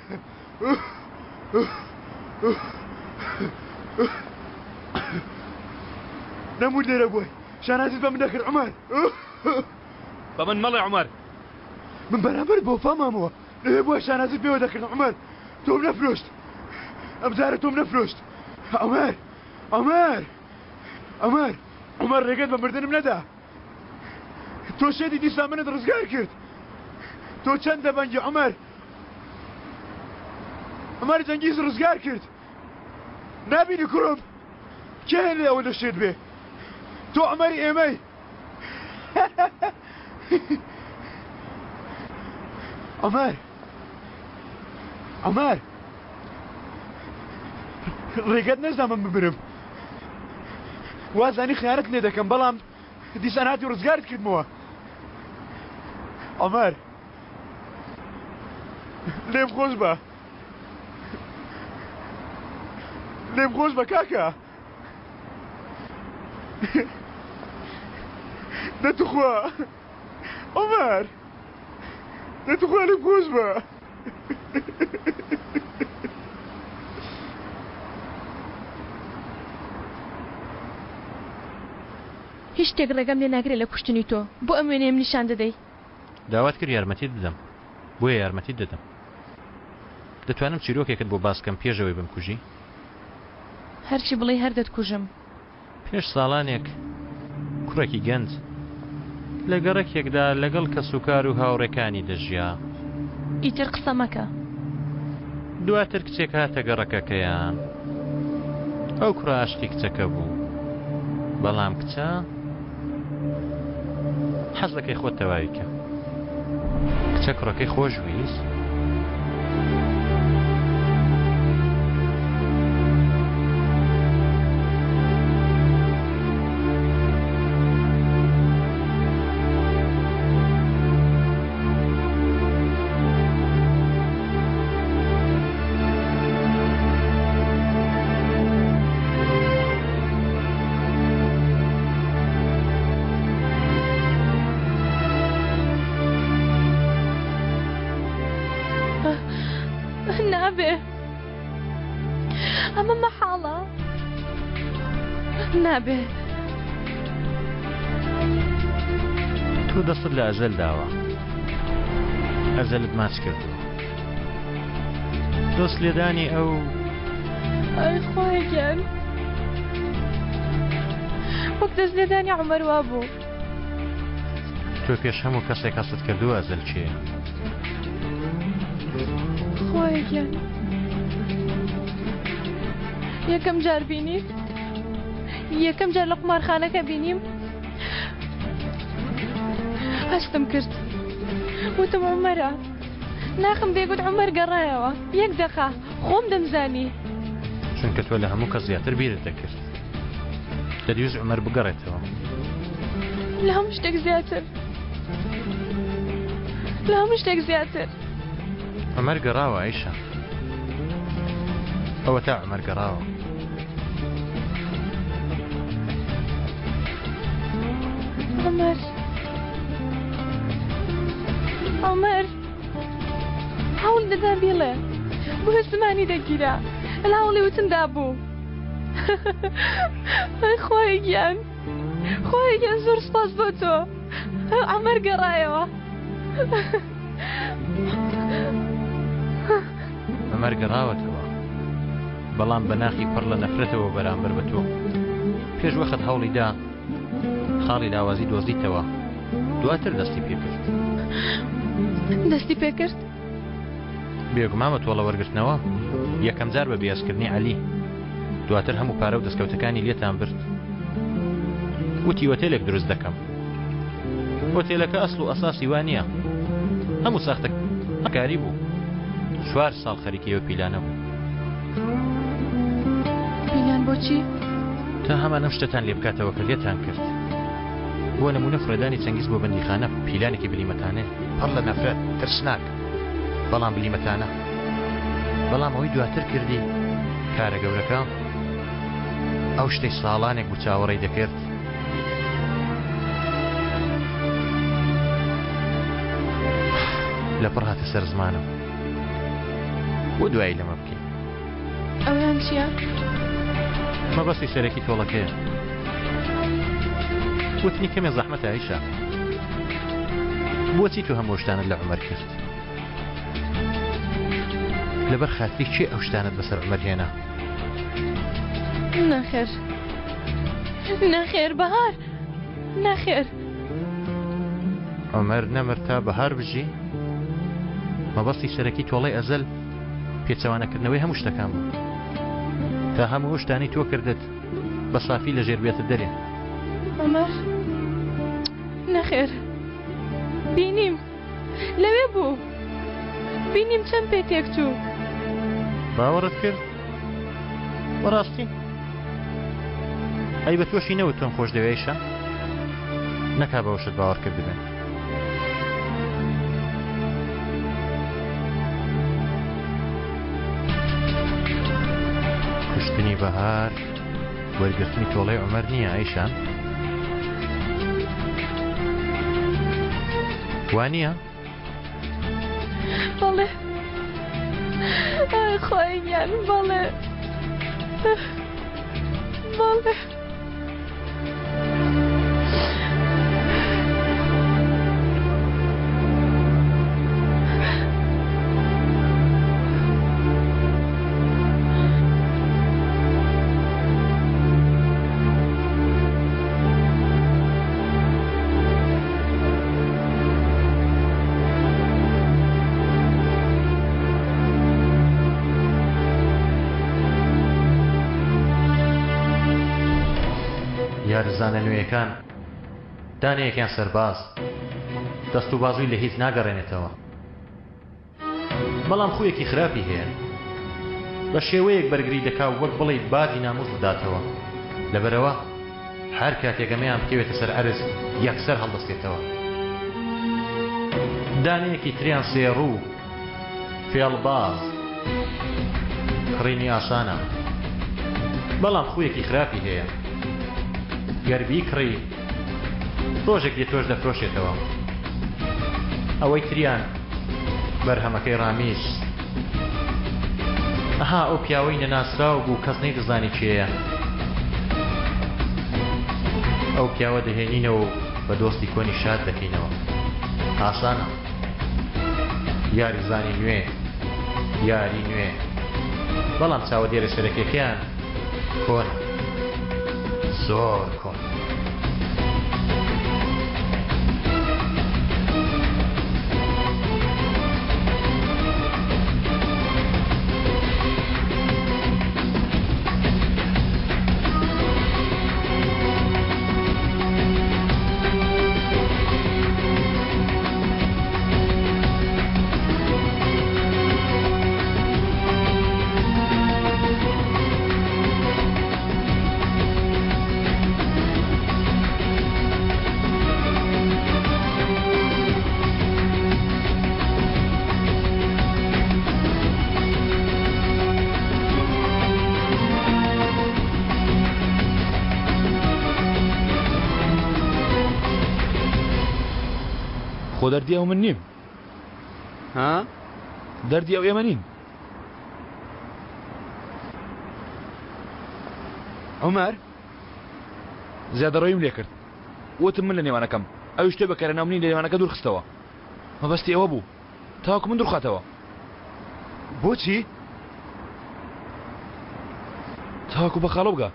نەموت لێرە بووی شانازیت بە من دەکرد عومەر بە من مەڵێ عومەر من بەرامبەر بۆ فامامەوە لەوێ بووە شانازیت پێوە دەکردم عومەر تۆم نەفرۆشت ئەمجارە تۆم نەفرۆشت عومەر عومەر عومەر عومەر ڕێگەت بە مردنم نەدا تۆ شێتی دیسان منت ڕزگار کرد تۆ چەند دەبەنگی عومەر عومەر جەنگیز ڕزگار کرد نابینی کوڕم کێ لێ ئەوە دەشێت بێ تۆ عومەری ئێمەی عومەر عومەر ڕێگەت نەزا من بمرم وازانی خیانەت لێ دەکەم بەڵام دیسان هاتی و ڕزگارت کردمەوە عومەر لێم خۆش بە لێم خۆش بە کاکە دە توخوا عومەر دە توخوا لێم خۆش بە هیچ شتێک ڕێگەم لێ ناگرێ لە کوشتنی تۆ. بۆ ئەم وێنەیەم نیشان دەدەی؟ داوات کرد یارمەتیت بدەم، بۆیە یارمەتیت دەدەم. دەتوانم چیرۆکێکت بۆ باس کەم پێش ئەوەی بمکوژی؟ هەرچی بڵێی هەر دەتکوژم. پێش ساڵانێک کوڕێکی گەنج لە گەڕەکێکدا لەگەڵ کەسوکار و هاوڕێکانی دەژیا. ئیتر قسە مەکە. دواتر کچێک هاتە گەڕەکەکەیان. ئەو کوڕە عاشقی کچەکە بوو. بەڵام کچە حەز دەکەی خۆت تەواوی کە. کچە کوڕەکەی خۆش ویست. نابێ ئەمە مەحاڵە نابێ تۆ دەستت لە ئەزەل داوە ئەزەلت ماچ کردووە دۆست لێدانی ئەو ئەی خوایە گیان وەک دەست لێدانی عومەر وابوو تۆ پێش هەموو کەسێک هەستت کردووە ئەزەل کێیە خوایە گیان یەکەم جار بینیم یەکەم جار لە قومارخانەکە بینیم هەستم کرد وتم عومەرە ناخم دەیگوت عومەر گەڕایەوە یەک دەقە خۆم دەمزانی. چونکە تۆ لە هەموو کەس زیاتر بیرت دەکرد. دەتویست عومەر بگەڕێتەوە. لە هەموو شتێک زیاتر. لە هەموو شتێک زیاتر. عومەر گەڕاوە ئایشە. ئەوەتا عومەر گەڕاوە. عومەر. عومەر. هەوڵ دەدا بیڵێ بۆ زمانی دەگیرا لە هەوڵی وتندا بوو ئەی خوایە گیان خوایە گیان زۆر سپاس بۆ تۆ عەمەر گەڕایەوە عومەر گەڕاوەتەوە بەڵام بە ناخی پڕ لە نەفرەتەوە بەرامبەر بە تۆ پێش وەخت هەوڵی دا خاڵی لاوازی دۆزیتەوە دواتر دەستی پێکرد دەستی پێکرد بێگومان بە تۆڵە وەرگرتنەوە یەکەم جار بە بێزکردنی عەلی دواتر هەموو پارە و دەستکەوتەکانی لێتان برد وتی ئۆتێلێک دروست دەکەم ئۆتێلەکە ئەسڵ و ئەساسی وا نییە. هەموو ساختەکاری بوو. چوار ساڵ خەریکی ئەو پیلانە بوو. پیلان بۆچی؟ تا هەمان ئەم شتەتان لێ بکاتەوە کە لێتان کرد. بۆ نمونە فڕێدانی چەنگیز بۆ بەندیخانە پیلانێکی بلیمەتانەیە. پڕ لە نەفرەت، ترسناک، بەڵام بلیمەتانە. بەڵام ئەوەی دواتر کردی، کارە گەورەکە، ئەو شتەی ساڵانێک بوو چاوەڕێی دەکرد، لەپڕ هاتە سەر زمانم. بۆ دوایی لەمە بکەین؟ ئەویان چییە؟ مەبەستی سەرەکی تۆڵەکەیە. وتنی کەمێ زەحمەتە ئایشە. بۆچی تۆ هەموو شتانت لە عومەر کرد؟ لەبەر خاتری کێ ئەو شتانت بەسەر عومەر هێنا؟ نەخێر نەخێر بەهار نەخێر. عومەر نەمر تا بەهار بژی؟ مەبەستی سەرەکی تۆڵەی ئەزەل پێچەوانەکردنەوەی هەموو شتەکان بوو. تا هەموو ئەو شتانەی تۆ کردت بە سافی لە ژێر بێتە دەرێ. عومەر نەخێر بینیم لەوێ بوو بینیم چەند پێ تێک چوو. باوەڕت کرد؟ بەڕاستی؟ ئەی بە تۆشی نەوت تۆم خۆش دەوێ ئەیشە؟ نەکا بەوەشت باوەڕ کردبێ. کوشتنی بەهار وەرگرتنی تۆڵەی عومەر نییە ئایشان؟ وا نییە؟ بەڵێ ئای خوای گیان بەڵێ بەڵێ. یارزانە نوێیەکان دانەیەکیان سەرباز دەست و بازووی لە هیچ ناگەڕێنێتەوە بەڵام خوویەکی خراپی هەیە. بە شێوەیەک بەرگری دەکا وەک بڵێی باجی ناموس بداتەوە. لەبەرئەوە هەر کاتێک ئەمەیان بکەوێتە سەر ئەرز یەکسەر هەڵدەستێتەوە. دانەیەکی تریان سێڕوو، فێڵباز، کڕینی ئاسانە. بەڵام خوویەکی خراپی هەیە. گەر بیکڕی ڕۆژێک دێ تۆش دەفرۆشێتەوە. ئەوەی تریان بەرهەمەکەی ڕامیز. ئەها ئەو پیاوەی نەناسراو بوو کەس نەیدەزانی کێیە. ئەو پیاوە دەهێنینەوە و بە دۆستی کۆنی شاد دەکەینەوە. ئاسانە. یاریزانی نوێ، یاری نوێ. بەڵام چاوەدێرە سەرەکیەکەیان کۆنە. زۆر کۆن. خۆ دەردی ئەو من نیم ها دەردی ئەو ئێمە نین عومەر زیادەڕەویم لێ کرد وتم من لە نێوانەکەم ئەویش تۆی بەکارهێنا و منی لە نێوانەکە دوورخستەوە مەبەستی ئەوە بوو تاوەکو من دوورخاتەوە بۆچی؟ تاوەکو بە خاڵۆ بگا.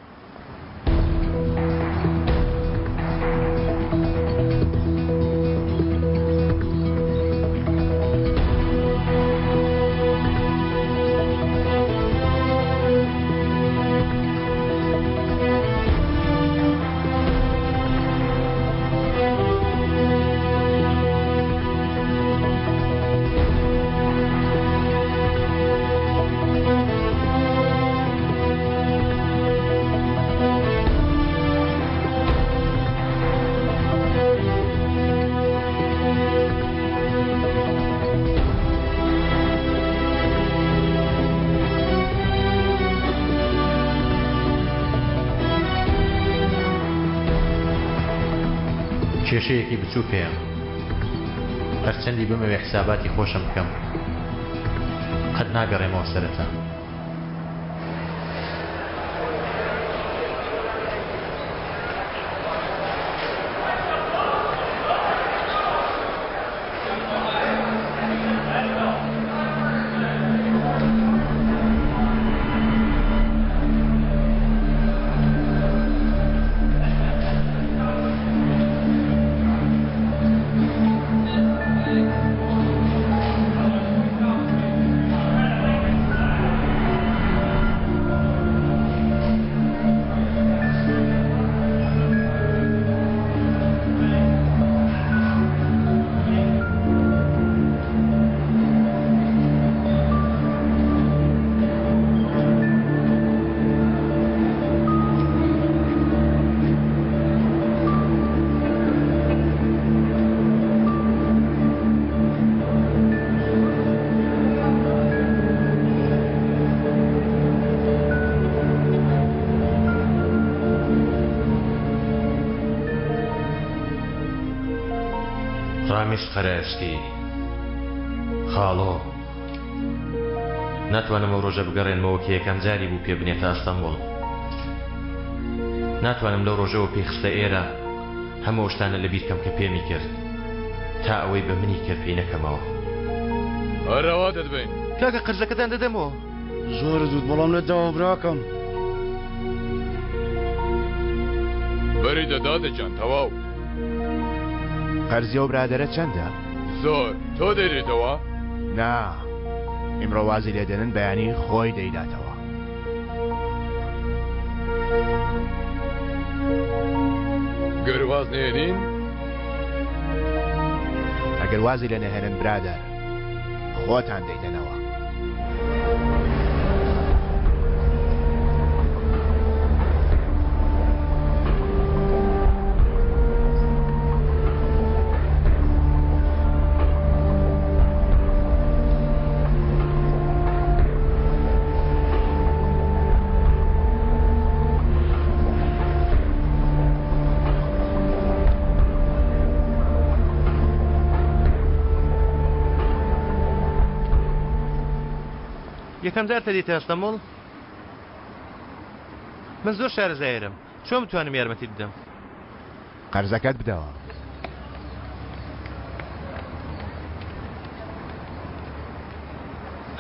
کێشەیەکی بچووک هەیە. هەرچەندی بمەوێ حساباتی خۆشم بکەم، قەت ناگەڕێمەوە سەرەتا. ڕامیس قەرەئەسکی، خاڵۆ، ناتوانم ئەو ڕۆژە بگەڕێنمەوە کە یەکەم جاری بوو پێ بنێتە ئەستەنبوڵ. ناتوانم لەو ڕۆژەوە پێی خستە ئێرە هەموو ئەو شتانە لەبیر کەم کە پێمی کرد تا ئەوەی بە منی کرد پێی نەکەمەوە. هەرەوا دەتبەین. کاکە قەرزەکەتان دەدەمەوە. زۆرت وت بەڵام نەتداوە براکەم. بەری دە دادە گیان تەواو. قەرزی ئەو برادەرە چەندە؟ زۆر، تۆ دەیدەیتەوە؟ نا، ئیمڕۆ وازی لێ دێنن بەیانی خۆی دەیداتەوە. گەر واز نێنین؟ ئەگەر وازی لێ نەهێنن برادەر خۆتان دەیدەنەوە. یەکەم جارتە دێیتە ئەستەموڵ؟ من زۆر شارەزایرم چۆن بتوانم یارمەتیت بدەم؟ قەرزەکەت بدەوە.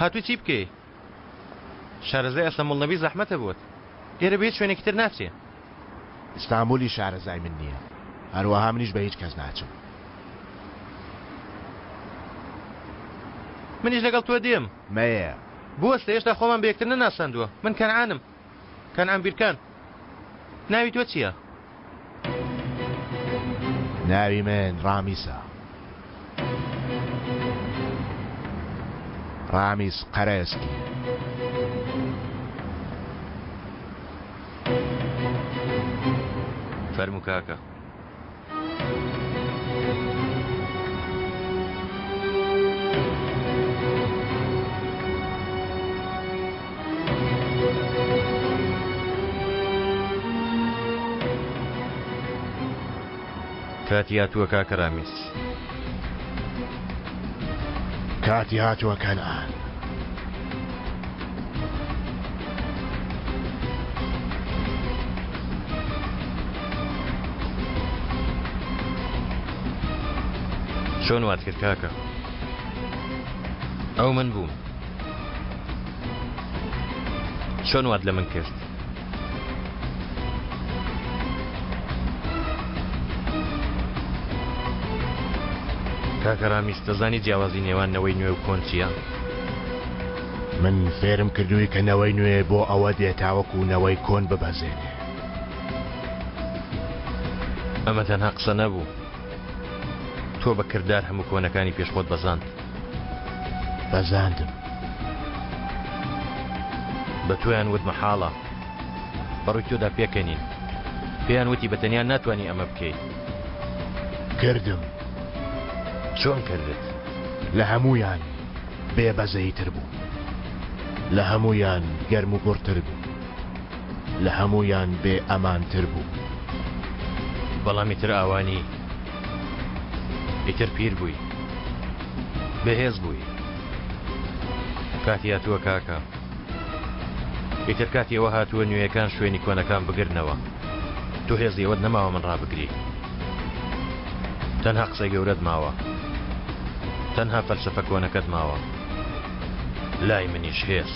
هاتووی چی بکەی؟ شارەزای ئەستەموڵ نەبی زەحمەتە بۆت. ئێرە بە هیچ شوێنێکی تر ناچێ. ئیستانبولی شارەزای من نییە. هەروەها منیش بە هیچ کەس ناچم. منیش لەگەڵ تۆ دێم. مەیە. بوەستە هێشتا خۆمان بە یەکتر نەناساندووە. من کەنعانم. کەنعان بیرکان. ناوی تۆ چییە؟ ناوی من ڕامیسە. ڕامیس قەرەسکی. فەرموو کاکە. کاتی هاتووە کاکە ڕامیس. کاتی هاتووە کەنعان. چۆن وات کرد کاکە؟ ئەو من بووم. چۆن وات لە من کرد؟ کاکە ڕامیس دەزانی جیاوازی نێوان نەوەی نوێ و کۆن چییە؟ من فێرم کردووی کە نەوەی نوێ بۆ ئەوە دێ تاوەکو نەوەی کۆن ببەزێنێ. ئەمە تەنها قسە نەبوو. تۆ بە کردار هەموو کۆنەکانی پێش خۆت بەزاند. بەزاندم. بە تۆیان وت مەحاڵە. بە ڕووی تۆدا پێکەنین. پێیان وتی بە تەنیا ناتوانی ئەمە بکەیت. کردم. چۆن کردت؟ لە هەموویان بێ بەزەییتر بووم. لە هەموویان گەرموگوڕتر بووم. لە هەموویان بێ ئەمانتر بووم. بەڵام ئیتر ئاوا نی. ئیتر پیر بووی. بەهێز بووی. کاتی هاتووە کاکە. ئیتر کاتی ئەوە هاتووە نوێیەکان شوێنی کۆنەکان بگرنەوە. تۆ هێزی ئەوەت نەماوە من ڕابگری. تەنها قسەی گەورەت ماوە. تەنها فەلسەفە کۆنەکەت ماوە. لای منیش هێز.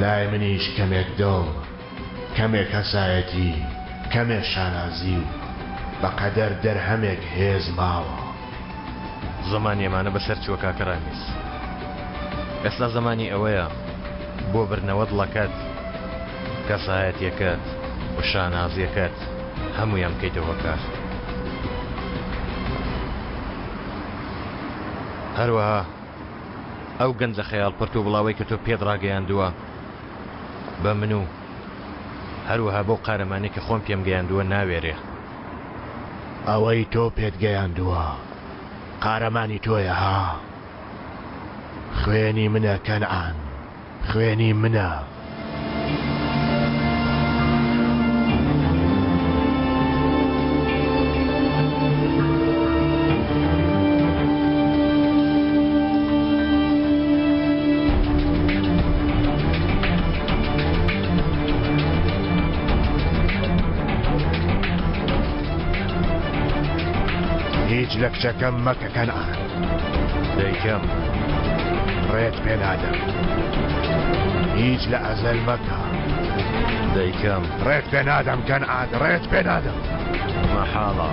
لای منیش کەمێک دڵ، کەمێک کەسایەتی، کەمێ شانازی و بە قەدەر دەرهەمێک هێز ماوە. زەمانی ئەمانە بەسەر چووە کاکە ڕامیز. ئێستا زەمانی ئەوەیە بۆ بردنەوە دڵەکەت، کەسایەتیەکەت و شانازیەکەت هەموویان بکەیتە هۆکار. هەروەها ئەو گەنجە خەیاڵ پرت و بڵاوەی کە تۆ پێت ڕاگەیاندووە بە من و هەروەها بەو قارەمانەی کە خۆم پێم گەیاندووە ناوێرێ. ئەوەی تۆ پێت گەیاندووە قارەمانی تۆیە ها؟ خوێنی منە کەنعان. خوێنی منە. هیچ لە کچەکەم مەکە کەنعان. دەیکەم. ڕێت پێ نادەم. هیچ لە ئەزەل مەکە. دەیکەم. ڕێت پێ نادەم کەنعان، ڕێت پێ نادەم. مەحاڵە.